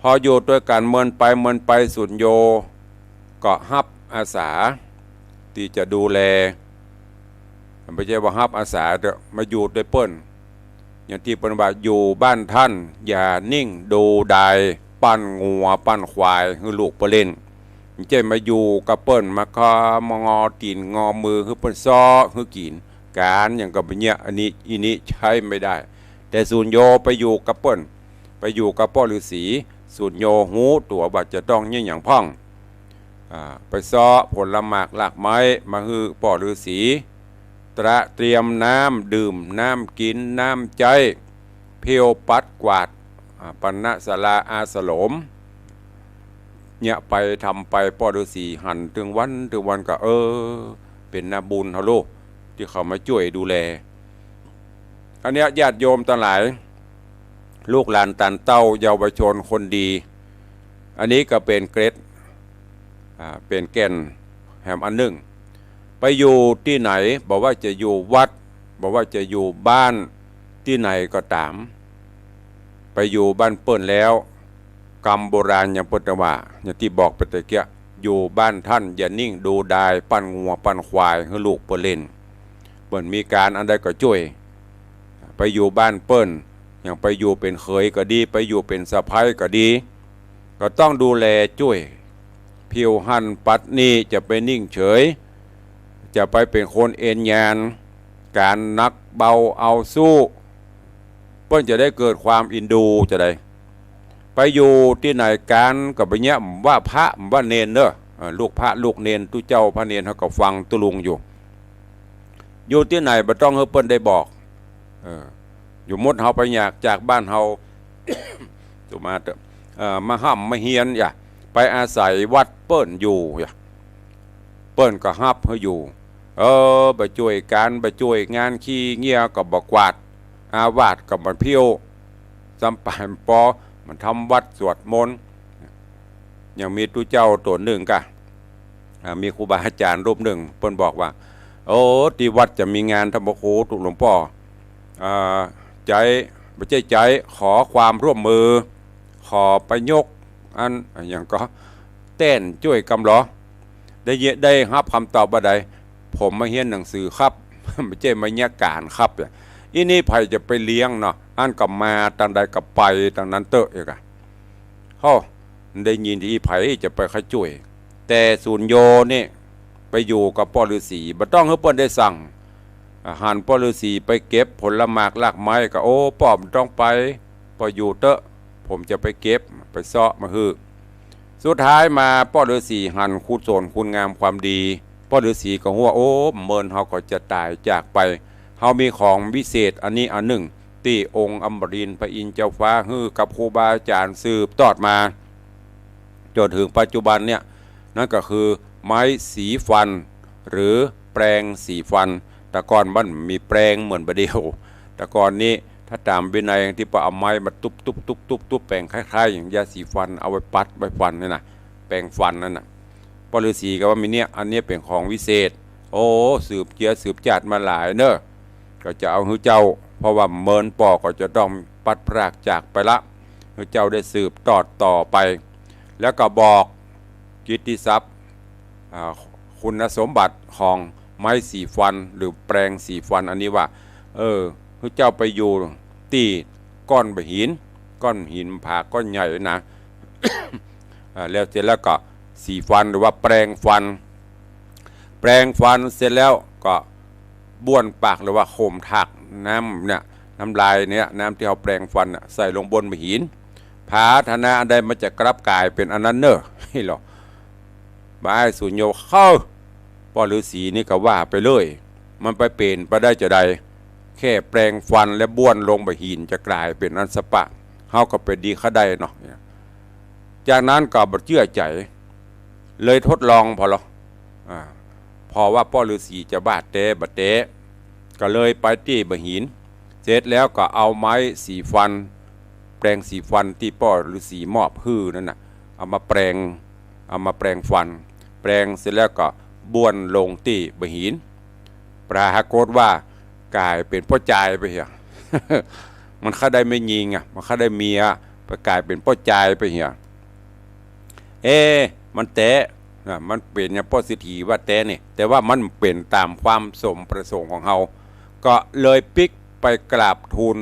พออยู่ตวยกั๋นเมินไปเมินไป สุญโญก็ฮับอาสาตี้จะดูแล บ่ใจ้ว่าฮับอาสาเต๊อะ มาอยู่ตวยเปิ้น อย่างตี้เปิ้นว่า อยู่บ้านต้าน อย่านิ่งดูดาย ปั้นงัวปั้นควายหื้อลูกเปิ้นเล่น บ่ใจ้มาอยู่กับเปิ้น มาคอ มางอตี๋นงอมือหื้อเปิ้นเซาะหื้อกิ๋น ก๋านหยังก็บ่เยียะ อันนี้ อี้นี้ใจ๊บ่ได้ แต่สุญโญไปอยู่กับเปิ้น ไปอยู่กับป้อฤๅษี สุญโญฮู้ตั๋วว่าจะต้องเยียะหยังพ่อง อ่า ไปเซาะผลหมากรากไม้มาหื้อป้อฤๅษี ตระเตรียมน้ำดื่ม น้ำกิ๋น น้ำใจ๊ เผี้ยวปัดกวาด อ่า ปณศาลาอาสรม เยียะไปทำไป ป้อฤๅษีหันเถิงวันเถิงวันก็ เออ เป๋นนาบุญเฮาโล ตี้เขามาจ้วยดูแล อันเนี้ยญาติโยมตังหลาย ลูกหลานต้านเต้าเยาวชนคนดี อันนี้ก็เป๋นเกร็ด อ่า เป๋นแก่นแหมอันนึ่ง ไปอยู่ตี้ไหน บ่ว่าจะอยู่วัด บ่ว่าจะอยู่บ้านตี้ไหนก็ต๋าม ไปอยู่บ้านเปิ้นแล้ว กำโบราณอย่างเปิ้นว่า อย่างตี้บอกไปตะเกียะ อยู่บ้านต้านอย่านิ่งดูดาย ปั้นงัวปั้นควายหื้อลูกเปิ้นเล่น เปิ้นมีก๋านอันใดก็จ้วย ไปอยู่บ้านเปิ้น อย่างไปอยู่เป๋นเขยก็ดี ไปอยู่เป๋นสะใภ้ก็ดี ก็ต้องดูแลจ้วย ผิวหันปัดนี้จะไปนิ่งเฉย จะไปเป๋นคนเอนยาน ก๋านหนักเบาเอาสู้ เปิ้นจะได้เกิดความอินดูจะได้ ไปอยู่ตี้ไหนก๋านก็บ่เยียะว่าพระว่าเณรเน่อ เออ ลูกพระลูกเณร ตุ๊เจ้าพระเณรเฮาก็ฟังตุ๊ลุงอยู่ อยู่ตี้ไหนบ่ต้องหื้อเปิ้นได้บอก เออ อยู่มดเฮาไปอยากจากบ้านเฮา สุมาเตอะ เอ่อ มาฮ่ำมาเฮียนอย่า ไปอาศัยวัดเปิ้นอยู่อย่า เปิ้นก็ฮับหื้ออยู่ เออ บ่จ้วยก๋าน บ่จ้วยงาน ขี้เงียจก็บ่กวาด อาวาสก็บ่เผี้ยว ซ้ำป๋ายปอ มันทำวัดสวดมนต์ ยังมีตุ๊เจ้าต๋นนึ่งก่ะ อ่า มีครูบาอาจ๋ารย์รูปนึ่ง เปิ้นบอกว่า โอ้ ตี้วัดจะมีงานต้านพระครูตุ๊หลวงป้อ อ่า ใจ๊ บ่ใจ้ใจ๊ ขอความร่วมมือ ขอไปยกอัน อะหยังก็ แต้นจ้วยกำลอ ได้เย ได้ฮับกำตอบว่าใด ผมมาเฮียนหนังสือครับ บ่ใจ้มาเยียะก๋านครับ อี้นี่ใผจะไปเลี้ยงเนาะ อันก็มาตางใดก็ไปตางนั้นเต๊อะ เอกอะ โฮ้ ได้ยินตี้อี้ใผจะไปใค่จ้วย แต่สุญโญนี่ไปอยู่กับป้อฤๅษี บ่ต้องหื้อเปิ้นได้สั่ง อ่า หันป้อฤๅษีไปเก็บผลหมากรากไม้ก็ โอ้ ป้อบ่ต้องไป ป้ออยู่เต๊อะ ผมจะไปเก็บ ไปเซาะมาหื้อ สุดท้ายมาป้อฤๅษีหันกุศลคุณงามความดี ป้อฤๅษีก็ฮู้ว่า โอ้ เมินเฮาก็จะต๋ายจากไป เฮามีของวิเศษอันนี้อันนึ่ง ตี้องค์อมรินทร์พระอินทร์เจ้าฟ้าหื้อกับครูบาอาจ๋ารย์สืบตอดมา จ๋นเถิงปัจจุบันเนี่ย นั่นก็คือไม้สีฟัน หรือแปรงสีฟัน แต่ก่อนมันบ่มีแปรงเหมือนบ่าเดี่ยว แต่ก่อนนี้ถ้าต๋ามวินัยตี้เปิ้นเอาไม้มาตุ๊บตุ๊บตุ๊บตุ๊บตุ๊บ แปรงคล้ายๆ อย่างยาสีฟัน เอาไว้ปัดไว้ฟันนี่นะ แปรงฟันนั่นน่ะ ป้อฤๅษีก็ว่ามีเนี่ย อันเนี้ยเป๋นของวิเศษ โอ้ สืบเจื้อสืบจาติมาหลายเน่อ ก็จะเอาหื้อเจ้า เพราะว่าเมินป้อก็จะต้องพลัดพรากจากไปละ หื้อเจ้าได้สืบตอดต่อไป แล้วก็บอกกิตติศัพท์ อ่า คุณสมบัติของไม้สีฟันหรือแปรงสีฟันอันนี้ว่า เออ หื้อเจ้าไปอยู่ตี้ก้อนบ่าหิน ก้อนหินผาก้อนใหญ่นะ อ่า แล้วเสร็จแล้วก็สีฟันหรือว่าแปรงฟัน แปรงฟันเสร็จแล้วก็บ้วนปากหรือว่าโขมถากน้ำเนี่ย น้ำลายเนี่ย น้ำตี้เฮาแปรงฟันน่ะ ใส่ลงบนบ่าหิน ผาถนาอันใดมันจะกลับก๋ายเป๋นอันนั้นเน่อ เฮ้ยหรอ บ่าอ้ายสุญโญเข้า ป้อฤๅษีนี่ก็ว่าไปเลย มันไปเป๋นไปได้จาใด แค่แปรงฟันและบ้วนลงบ่าหินจะก๋ายเป๋นอันสปะ เฮาก็ไปดีข้าใดเนาะ จากนั้นก็บ่เจื้อใจ๋ เลยทดลองผ่อลอ อ่า ผ่อว่าป้อฤๅษีจะว่าแต๊บ่แต๊ ก็เลยไปตี้บ่าหิน เสร็จแล้วก็เอาไม้สีฟัน แปรงสีฟันตี้ป้อฤๅษีมอบหื้อนั่นน่ะ เอามาแปรง เอามาแปรงฟัน แปรงเสร็จแล้วก็บ้วนลงตี้บ่าหิน ปรากฏว่าก๋ายเป๋นป้อจายไปเหีย มันข้าได้แม่ญิงอะ มันข้าได้เมีย ไปก๋ายเป๋นป้อจายไปเหีย เอ๊ะ มันแต๊ นะ มันเป๋นอย่างป้อเศรษฐีว่าแต๊นี่ แต่ว่ามันเป๋นต๋ามความสมประสงค์ของเฮา ก็เลยปิ๊กไปกราบทูล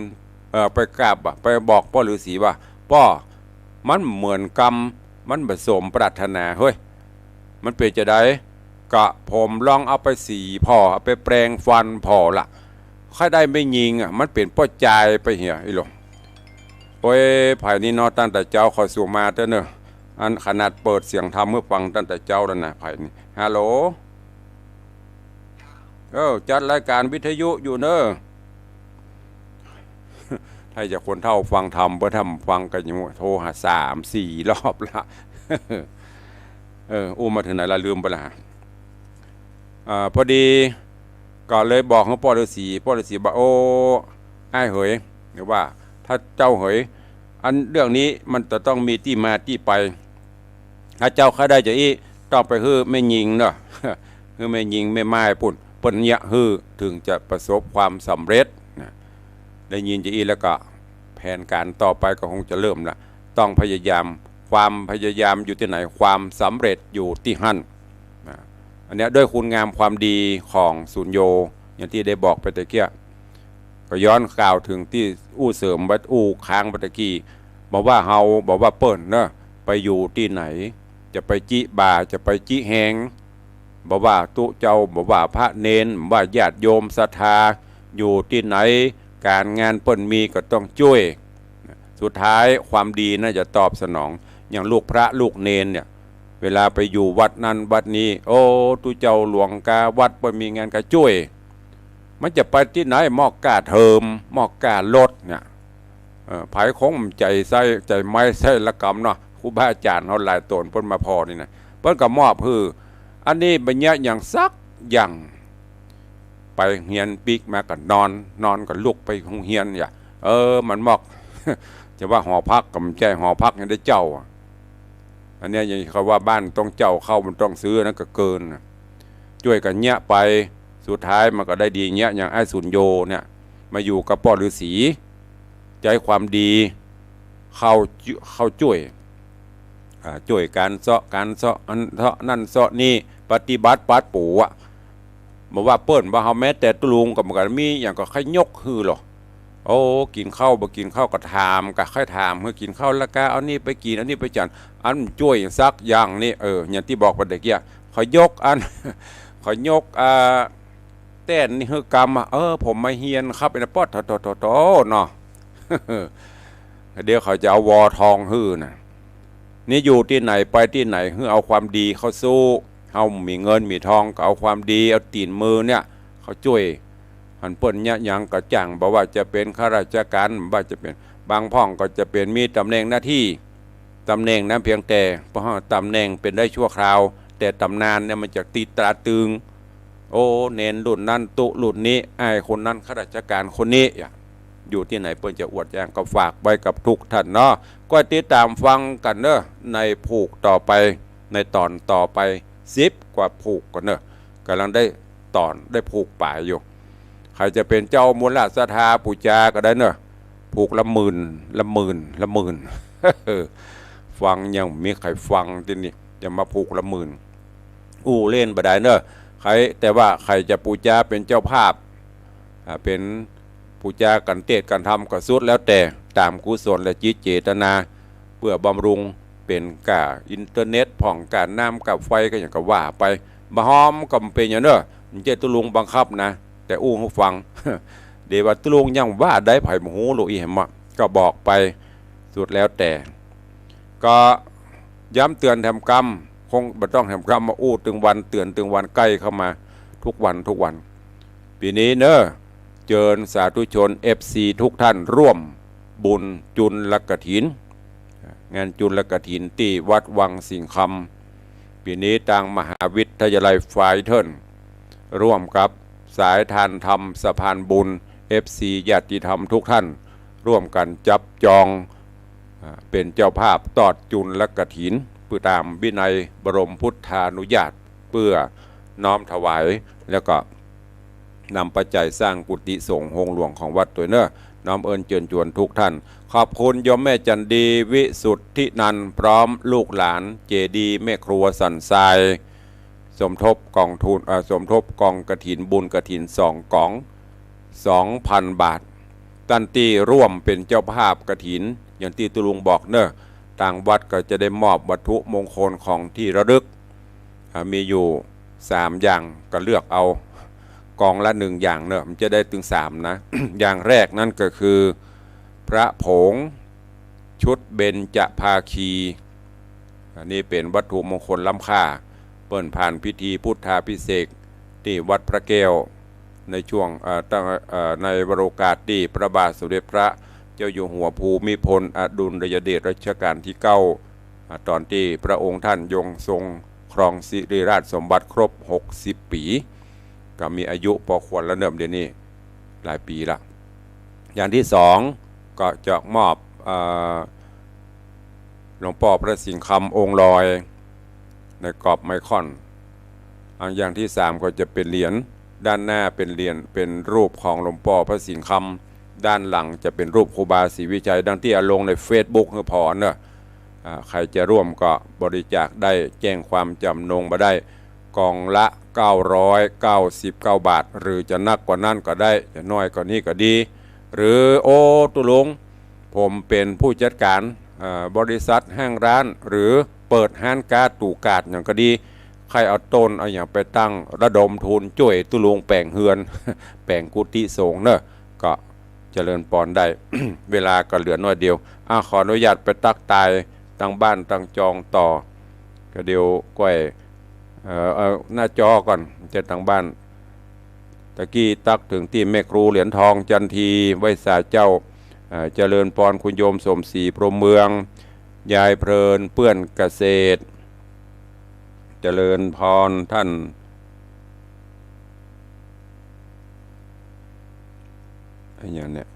เอ่อ ไปกราบอะ ไปบอกป้อฤๅษีว่า ป้อ มันเหมือนกำ มันบ่สมปรารถนาเฮ้ย มันเป๋นจาใด ก็ผมลองเอาไปสีผ่อ เอาไปแปรงฟันผ่อละ ข้าได้แม่ญิงอะ มันเป๋นป้อจายไปเหีย อี้หลอ โอ้ย ไผนี่เนาะ ตั้งแต่เจ๊าเข้าสู่มาเต๊อะเน่อ อันขนาดเปิดเสียงธรรมหื้อฟังตั้งแต่เจ๊าแล้วนะ ไผนี่ ฮัลโหล เออ จัดรายการวิทยุอยู่เน่อ ถ้าจะคนเฒ่าฟังธรรม เปิ้นทำฟังกั๋นอยู่ โทรหาสามสี่รอบละ เออ อู้มาเถิงไหนละ ลืมไปละ อ่า พอดี ก็เลยบอกหื้อป้อฤๅษี ป้อฤๅษีบอก โอ้ อ้ายเหย หรือว่า ท่านเจ้าเหย อันเรื่องนี้มันจะต้องมีตี้มาตี้ไป ถ้าเจ้าข้าได้จาอี้ ต้องไปหื้อแม่ญิงเนาะ หื้อแม่ญิงแม่ม่ายปุ้น เปิ้นเยียะหื้อ เถิงจะประสบความสำเร็จนะ ได้ยินจาอี้แล้วก็แผ ผนก๋านต่อไปก็คงจะเริ่มละ ต้องพยายาม ความพยายามอยู่ตี้ไหน ความสำเร็จอยู่ตี้หั้น นะ อันเนี้ยด้วยคุณงามความดีของสุญโญ อย่างตี้ได้บอกไปตะเกีย ก็ย้อนกล่าวเถิงตี้อู้เสริมไว้ อู้ค้างไปตะกี้ บ่ว่าเฮา บ่ว่าเปิ้นเนาะ ไปอยู่ตี้ไหน จะไปจิบ่า จะไปจิแฮง บ่ว่าตุ๊เจ้า บ่ว่าพระเณร บ่ว่าญาติโยมศรัทธา อยู่ตี้ไหน ก๋านงานเปิ้นมีก็ต้องจ้วย สุดท้ายความดีน่าจะตอบสนอง อย่างลูกพระลูกเณรเนี่ย เวลาไปอยู่วัดนั้นวัดนี้ โอ้ ตุ๊เจ้าหลวงกาวัดเปิ้นมีงานก็จ้วย มันจะไปตี้ไหน มอบก้าเทอม มอบก้ารถเนี่ย เออ ใผคงใจ๋ไส้ ใจ๋ไม้ไส้ละกำเนาะ ครูบาอาจ๋ารย์เฮาหลายต๋นเปิ้นมาผ่อนี่นะ เปิ้นก็มอบหื้อ อันนี้บ่เยียะหยังสักอย่าง ไปเฮียนปิ๊กมาก็นอน นอนก็ลุกไปโฮงเฮียน อย่า เออ มันมอก จะว่าหอพักก็บ่ใจ้ หอพักยังได้เจ้าอะ อันเนี้ยยังเขาว่าบ้านต้องเจ้า ข้าวมันต้องซื้อ อันนั้นก็เกินน่ะ จ้วยกั๋นเยียะไป สุดท้ายมันก็ได้ดีเยียะ อย่างไอ้สุญโญเนี่ย มาอยู่กับป้อฤๅษี ใจ๊ความดี เข้า เข้าจ้วย อ่า จ้วยก๋านเซาะ ก๋านเซาะ อันเซาะนั่นเซาะนี่ ปฏิบัติปัดปู๋อะ บ่ว่าเปิ้นว่าเฮา แม้แต่ตุ๊ลุงก็เหมือนกั๋น มีหยังก็ใค่ยกหื้อลอ โอ้ กิ๋นข้าวบ่กิ๋นข้าวก็ถาม ก็ใค่ถาม เฮอกิ๋นข้าวละกา เอานี่ไปกิ๋น เอานี่ไปจั่น อันจ้วยสักอย่างนี่ เออ อย่างตี้บอกไปตะเกีย เขายกอัน เขายก อ่า แต้นนี่หื้อกำอะ เออ ผมมาเฮียนครับ ไอ้นะ ป๊อดโถ โถ โถ โถ เนาะ เดี๋ยวเขาจะเอาวอทองหื้อน่ะ นี่อยู่ตี้ไหน ไปตี้ไหน หื้อเอาความดีเข้าสู้ เฮามีเงินมีทองก็เอาความดี เอาตี๋นมือเนี่ย เข้าจ้วย หันเปิ้นเยียะหยังก็จ้าง บ่ว่าจะเป๋นข้าราชก๋าน บ่ว่าจะเป๋น บางพ่องก็จะเป๋นมีต๋ำแหน่งหน้าตี้ ต๋ำแหน่งนั้นเพียงแต่ เพราะว่าต๋ำแหน่งเป๋นได้ชั่วคราว แต่ต๋ำนานเนี่ยมันจะติดตราตรึง โอ้ เณรรุ่นนั้นตุ๊รุ่นนี้ อ้ายคนนั้นข้าราชก๋านคนนี้ อย่า อยู่ตี้ไหนเปิ้นจะอวดอ้าง ก็ฝากไว้กับทุกท่านเนาะ ก็ติดต๋ามฟังกั๋นเนาะ ในผูกต่อไป ในต๋อนต่อไป สิบกว่าผูกกั๋นเนาะ ก่ำลังได้ต๋อน ได้ผูกป๋ายอยู่ ใผจะเป๋นเจ้ามูลศรัทธาปู๋จาก็ได้เนาะ ผูกละหมื่น ละหมื่น ละหมื่น ฟังยังมีใผฟังตี้นี่ จะมาผูกละหมื่น อู้เล่นบ่ได้เนาะ ใผ แต่ว่าใผจะปู๋จาเป๋นเจ้าภาพ อ่า เป๋นปู๋จากั๋นเตศน์กั๋นธรรมก็สุดแล้วแต่ ต๋ามกุศลและจิตเจตนา เปื้อบำรุง เป๋นก้าอินเทอร์เน็ตพ่อง ก้าน้ำก้าไฟก็หยังก็ว่าไป บ่ฮอมก็บ่เป๋นหยังเนาะ บ่ใจ้ตุ๊ลุงบังคับนะ แต่อู้หื้อฟัง เดี๋ยวว่าตุ๊ลุงยังว่าได้ ใผบ่ฮู้ลูกอี้แหมอะ ก็บอกไป สุดแล้วแต่ ก็ย้ำเตื๋อนแถมกำ คงบ่ต้องแถมกำ มาอู้ตึงวัน เตื๋อนตึงวัน ใก้เข้ามาทุกวันทุกวัน ปี๋นี้เนาะ เจิญสาธุชน เอฟซี ทุกท่านร่วมบุญจุลกฐิน งานจุลกฐินตี้วัดวังสิงห์คำ ปี๋นี้ตางมหาวิทยาลัยไฟเทิล ร่วมกับสายทานธรรมสะพานบุญ เอฟซี ญาติธรรมทุกท่าน ร่วมกั๋นจับจอง อ่า เป๋นเจ้าภาพตอดจุลกฐิน เปื้อต๋ามวินัยบรมพุทธานุญาต เปื้อน้อมถวาย แล้วก็นำปัจจัยสร้างกุฏิสงฆ์โฮงหลวงของวัดตวยเนาะ น้อมเอิ้นเจิญจวนทุกท่าน ขอบคุณโยมแม่จันดี วิสุทธินันท์ พร้อมลูกหลาน เจดีย์แม่ครัวสันทราย สมทบกองทุน เอ่อ สมทบกองกฐินบุญกฐินสองก๋อง สองพันบาท ต้านตี้ร่วมเป๋นเจ้าภาพกฐิน อย่างตี้ตุ๊ลุงบอกเนาะ ตางวัดก็จะได้มอบวัตถุมงคลของตี้ระลึก อ่า มีอยู่สามอย่าง ก็เลือกเอา ก๋องละหนึ่งอย่างเนาะ มันจะได้ตึงสามนะ อย่างแรกนั้นก็คือ พระผง ชุดเบญจภาคี อันนี้เป๋นวัตถุมงคลล้ำค่า เปิ้นผ่านพิธีพุทธาภิเษกตี้วัดพระแก้ว ในช่วง เอ่อ ตั้ง เอ่อ ในวโรกาสตี้พระบาทสมเด็จพระเจ้าอยู่หัวภูมิพลอดุลยเดชรัชกาลตี้เก้า อ่า ต๋อนตี้พระองค์ท่านยังทรงครองสิริราชสมบัติครบหกสิบปี๋ ก็มีอายุปอควรละเนาะ เดี๋ยวนี้หลายปี๋ละ อย่างตี้สองก็จะมอบ เอ่อ หลวงป้อพระสิงห์คำองค์ลอย ในกรอบไมคอน อันอย่างตี้สามก็จะเป๋นเหรียญ ด้านหน้าเป๋นเหรียญ เป๋นรูปของหลวงป้อพระสิงห์คำ ด้านหลังจะเป๋นรูปครูบาศรีวิชัย ดังตี้เอาลงในเฟซบุ๊กหื้อผ่อเน่อ อ่า ใผจะร่วมก็บริจาคได้ แจ้งความจ๋ำนงมาได้ ก๋องละเก้าร้อยเก้าสิบเก้าบาท หรือจะนักกว่านั้นก็ได้ จะน้อยกว่านี้ก็ดี หรือ โอ้ ตุ๊ลุง ผมเป๋นผู้จัดก๋าน อ่า บริษัทห้างร้าน หรือเปิดฮ้านก๊าซตู้ก๊าซหยังก็ดี ใค่เอาต้นเอาหยังไปตั้งระดมทุนจ้วยตุ๊ลุงแป๋งเฮือน แป๋งกุฏิสงฆ์เน่อ ก็เจริญปอนได้ เวลาก็เหลือน้อยเดียว อ่ะ ขออนุญาตไปตั๊กตายตางบ้านตางจองต่อ ก็เดี๋ยวก้อย เอ่อ เอาหน้าจอก่อน จะตางบ้าน ตะกี้ตั๊กเถิงตี้แม่ครูเหรียญทองจันที ไหว้สาเจ้า เอ่อ เจริญปอนคุณโยมสมศรีพรหมเมือง ยายเพลินเปื้อนเกษตร เจริญปอนท่าน อะหยังเนี่ย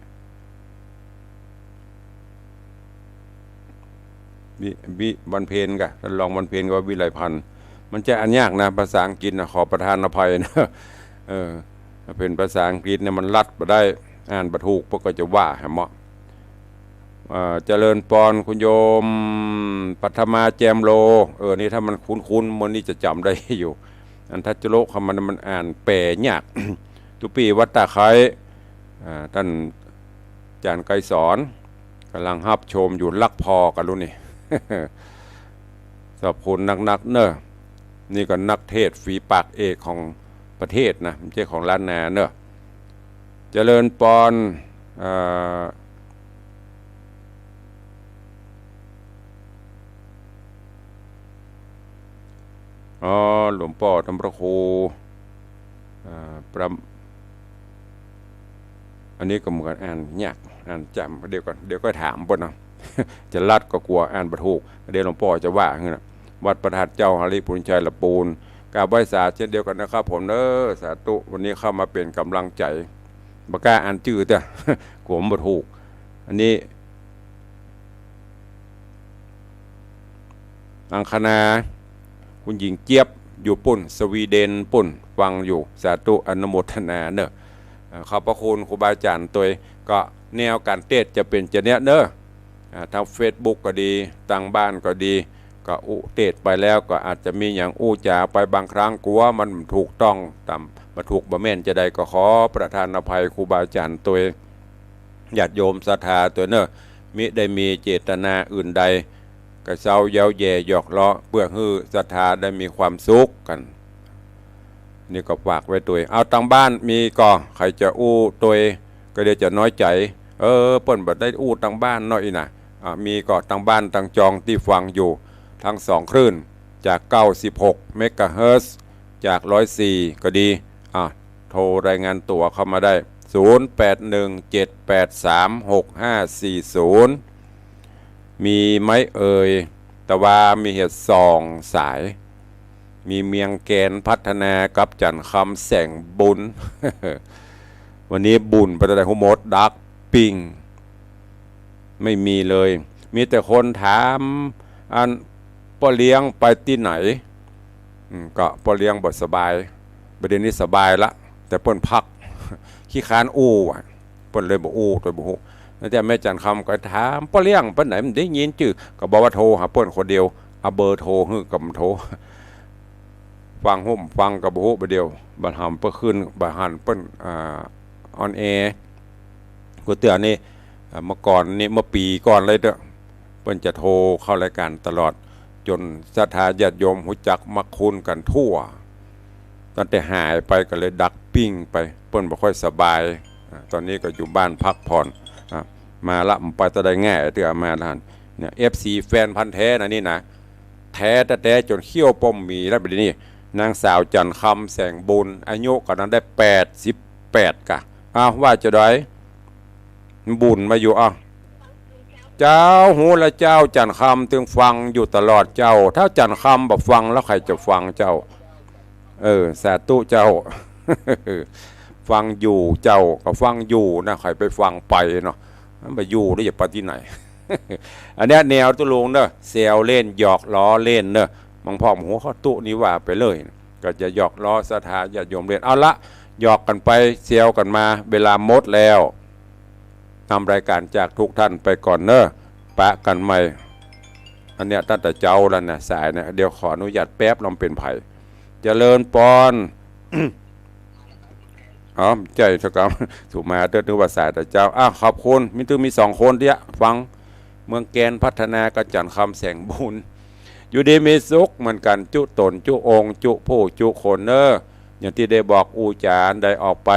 วิ วิ วันเพ็ญก่ะ ท่านรองวันเพ็ญกับวิไลพันธ์ มันจะอ่านยากนะ ภาษาอังกฤษนะ ขอประทานอภัยนะ เออ ถ้าเป๋นภาษาอังกฤษเนี่ยมันลัดบ่ได้ อ่านบ่ถูก เปิ้นก็จะว่าแหมเนาะ เอ่อ เจริญปอนคุณโยม ปัทมาแจมโล เออ นี่ถ้ามันคุ้นๆ มื้อนี้จะจ๋ำได้อยู่ อันทัจจโลกเขามัน มันอ่านแป๋ยาก ตุ๊ปี้วัดตาไคร้ อ่า ต้านอาจ๋ารย์ไกรสอน ก่ำลังฮับชมอยู่ ฮักผ่อกั๋นลูกนี่ ขอบคุณนักๆ เน่อ นี่ก็นักเทศน์ฝีปากเอกของประเทศนะ บ่ใจ้ของล้านนาเน่อ เจริญปอน เอ่อ อ๋อ หลวงป้อต้านพระครู อ่า ประ อันนี้ก็เหมือนกั๋น อ่านยาก อ่านจ๋ำ เดี๋ยวก่อน เดี๋ยวก็ถามเปิ้นเนาะ จะลัดก็กั๋วอ่านบ่ถูก เดี๋ยวหลวงป้อจะว่าหื้อนะ วัดพระธาตุเจ้าหริภุญชัยละปูน กราบไหว้สาเช่นเดียวกั๋นนะครับผมเน่อ สาธุ วันนี้เข้ามาเป๋นก๋ำลังใจ๋ บ่กล้าอ่านจื้อเตื้อ กั๋วบ่ถูก อันนี้ อังคณา คุณหญิงเจี๊ยบ อยู่ปุ้น สวีเดนปุ้น ฟังอยู่ สาธุ อนุโมทนาเน่อ เอ่อ ขอบพระคุณครูบาอาจ๋ารย์ตวย ก็แนวก๋านเตศน์จะเป๋นจะเนี้ยเน่อ อ่า ตางเฟซบุ๊กก็ดี ตางบ้านก็ดี ก็อู้เตศน์ไปแล้วก็อาจจะมีหยังอู้จ๋าไปบางครั้ง กั๋วมันบ่ถูกต้อง ต๋ามบ่ถูกบ่แม่นจาใด ก็ขอประทานอภัยครูบาอาจ๋ารย์ตวย ญาติโยมศรัทธาตวยเน่อ มิได้มีเจตนาอื่นใด กระเซ้าเย้าแย่หยอกเล้อ เปื้อหื้อศรัทธาได้มีความสุขกั๋น นี่ก็ฝากไว้ตวย เอาตางบ้านมีก่อ ใผจะอู้ตวย ก็เดี๋ยวจะน้อยใจ๋ เออ เปิ้นบ่ได้อู้ตางบ้านเนาะอี้นะ อ่ะ มีก่อตางบ้านตางจองตี้ฟังอยู่ ตึงสองคลื่น จากเก้าสิบหกเมกะเฮิรตซ์ จากร้อยสี่ก็ดี อ่ะ โทรรายงานตั๋วเข้ามาได้ ศูนย์แปดหนึ่งเจ็ดแปดสามหกห้าสี่ศูนย์ มีไหมเอ่ย ตะวามีเหตุสองสาย มีเมียงแกนพัฒนากับจันทร์คำแสงบุญ วันนี้บุญไปเต้าใดฮู้หมด ดักปิ้ง ไม่มีเลย มีแต่คนถาม อันป้อเลี้ยงไปตี้ไหน อืม ก็ป้อเลี้ยงบ่สบาย บ่าเดี่ยวนี้สบายละ แต่เปิ้นพัก ขี้ค้านอู้อะ เปิ้นเลยบ่อู้ ตวยบ่ฮู้ แล้วแต่แม่จันทร์คำก็ถาม ป้อเลี้ยงไปไหน บ่ได้ยินจื้อ ก็บอกว่าโทรหาเปิ้นคนเดียว เอาเบอร์โทรหื้อก็บ่โทร ฟังฮู้บ่ฟังก็บ่ฮู้ บ่าเดี่ยว บ่หันเปิ้นขึ้น บ่หันเปิ้น อ่า ออนแอร์ กูเตื้อนี่ อ่า เมื่อก่อนนี่ เมื่อปี๋ก่อนเลยเต๊อะ เปิ้นจะโทรเข้ารายการตลอด จ๋นศรัทธาญาติโยมฮู้จักมักคุ้นกั๋นทั่ว ตั้งแต่หายไปก็เลยดักปิ้งไป เปิ้นบ่ค่อยสบาย อ่า ต๋อนนี้ก็อยู่บ้านพักผ่อน อ่า มาละ บ่ไปเต้าใดง่ายเตื้อ มาละ เนี่ย เอฟซี แฟนพันธุ์แท้นะนี่นะ แท้แต๊ๆ จ๋นเขี้ยวป้อมหมีแล้ว บ่าเดี่ยวนี้ นางสาวจันทร์คำแสงบุญ อายุก็นั้นได้แปดสิบแปดก่ะ อ้าว ว่าจาใด บุญมาอยู่ อ้าว เจ้า ฮู้ละเจ้า จันทร์คำตึงฟังอยู่ตลอดเจ้า ถ้าจันทร์คำบ่ฟังแล้วใผจะฟังเจ้า เออ สาธุเจ้า ฟังอยู่เจ้า ก็ฟังอยู่นะ ใผไปฟังไปเนาะ มันบ่อยู่แล้วจะไปตี้ไหน อันเนี้ยแนวตุ๊ลุงเน่อ แซวเล่น หยอกล้อเล่นเน่อ บางพ่อหัวเข้าตุ๊นี่ว่าไปเลย ก็จะหยอกล้อศรัทธาญาติโยมเล่น เอาละ หยอกกั๋นไป แซวกั๋นมา เวลาหมดแล้ว ทำรายการจากทุกท่านไปก่อนเนอะ ปะกั๋นใหม่ อันเนี้ยตั้งแต่เจ๊าแล้วนะ สายเนี่ย เดี๋ยวขออนุญาตแป๊บ ลองเป๋นใผ เจริญปอน อ๋อ ใจ้ เจ้ากรรม สุมาเต๊อะ นึกว่าสายแต่เจ๊า อ้าว ขอบคุณ มี ตึงมีสองคนเตี้ย ฟัง เมืองแกนพัฒนากับจันทร์คำแสงบุญ อยู่ดีมีสุขเหมือนกั๋น จุ๊ต๋น จุ๊องค์ จุ๊ผู้ จุ๊คนเนอะ อย่างตี้ได้บอกอู้จ๋าได้ออกไป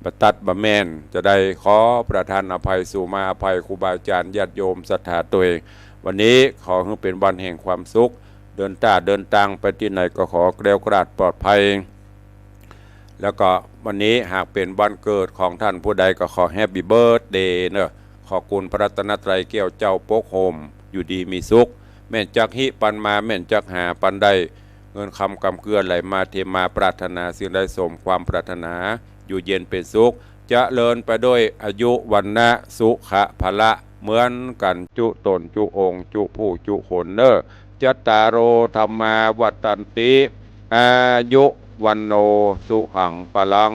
บ่ตั๊ดบ่แม่น จะได้ขอประทานอภัย สุมาอภัยครูบาอาจ๋ารย์ ญาติโยมศรัทธาตวย วันนี้ขอหื้อเป๋นวันแห่งความสุข เดินต้าเดินตางไปตี้ไหนก็ขอแคล้วคลาดปลอดภัย แล้วก็วันนี้หากเป๋นวันเกิดของท่านผู้ใดก็ขอ Happy Birthday เนอะ ขอกุณพระรัตนตรัยแก้วเจ้าปกโฮม อยู่ดีมีสุข แม่นจักฮิปันมา แม่นจักหาปันได้ เงินคำกำเกื้อไหลมาเทมา ปรารถนาสิ่งใดสมความปรารถนา อยู่เย็นเป๋นสุข เจริญไปด้วยอายุ วรรณะ สุขะ พละ เหมือนกั๋น จุ๊ต๋น จุ๊องค์ จุ๊ผู้ จุ๊คนเนอะ จัตตาโร ธัมมา วัฑฒันติ อายุ วัณโณ สุขัง พลัง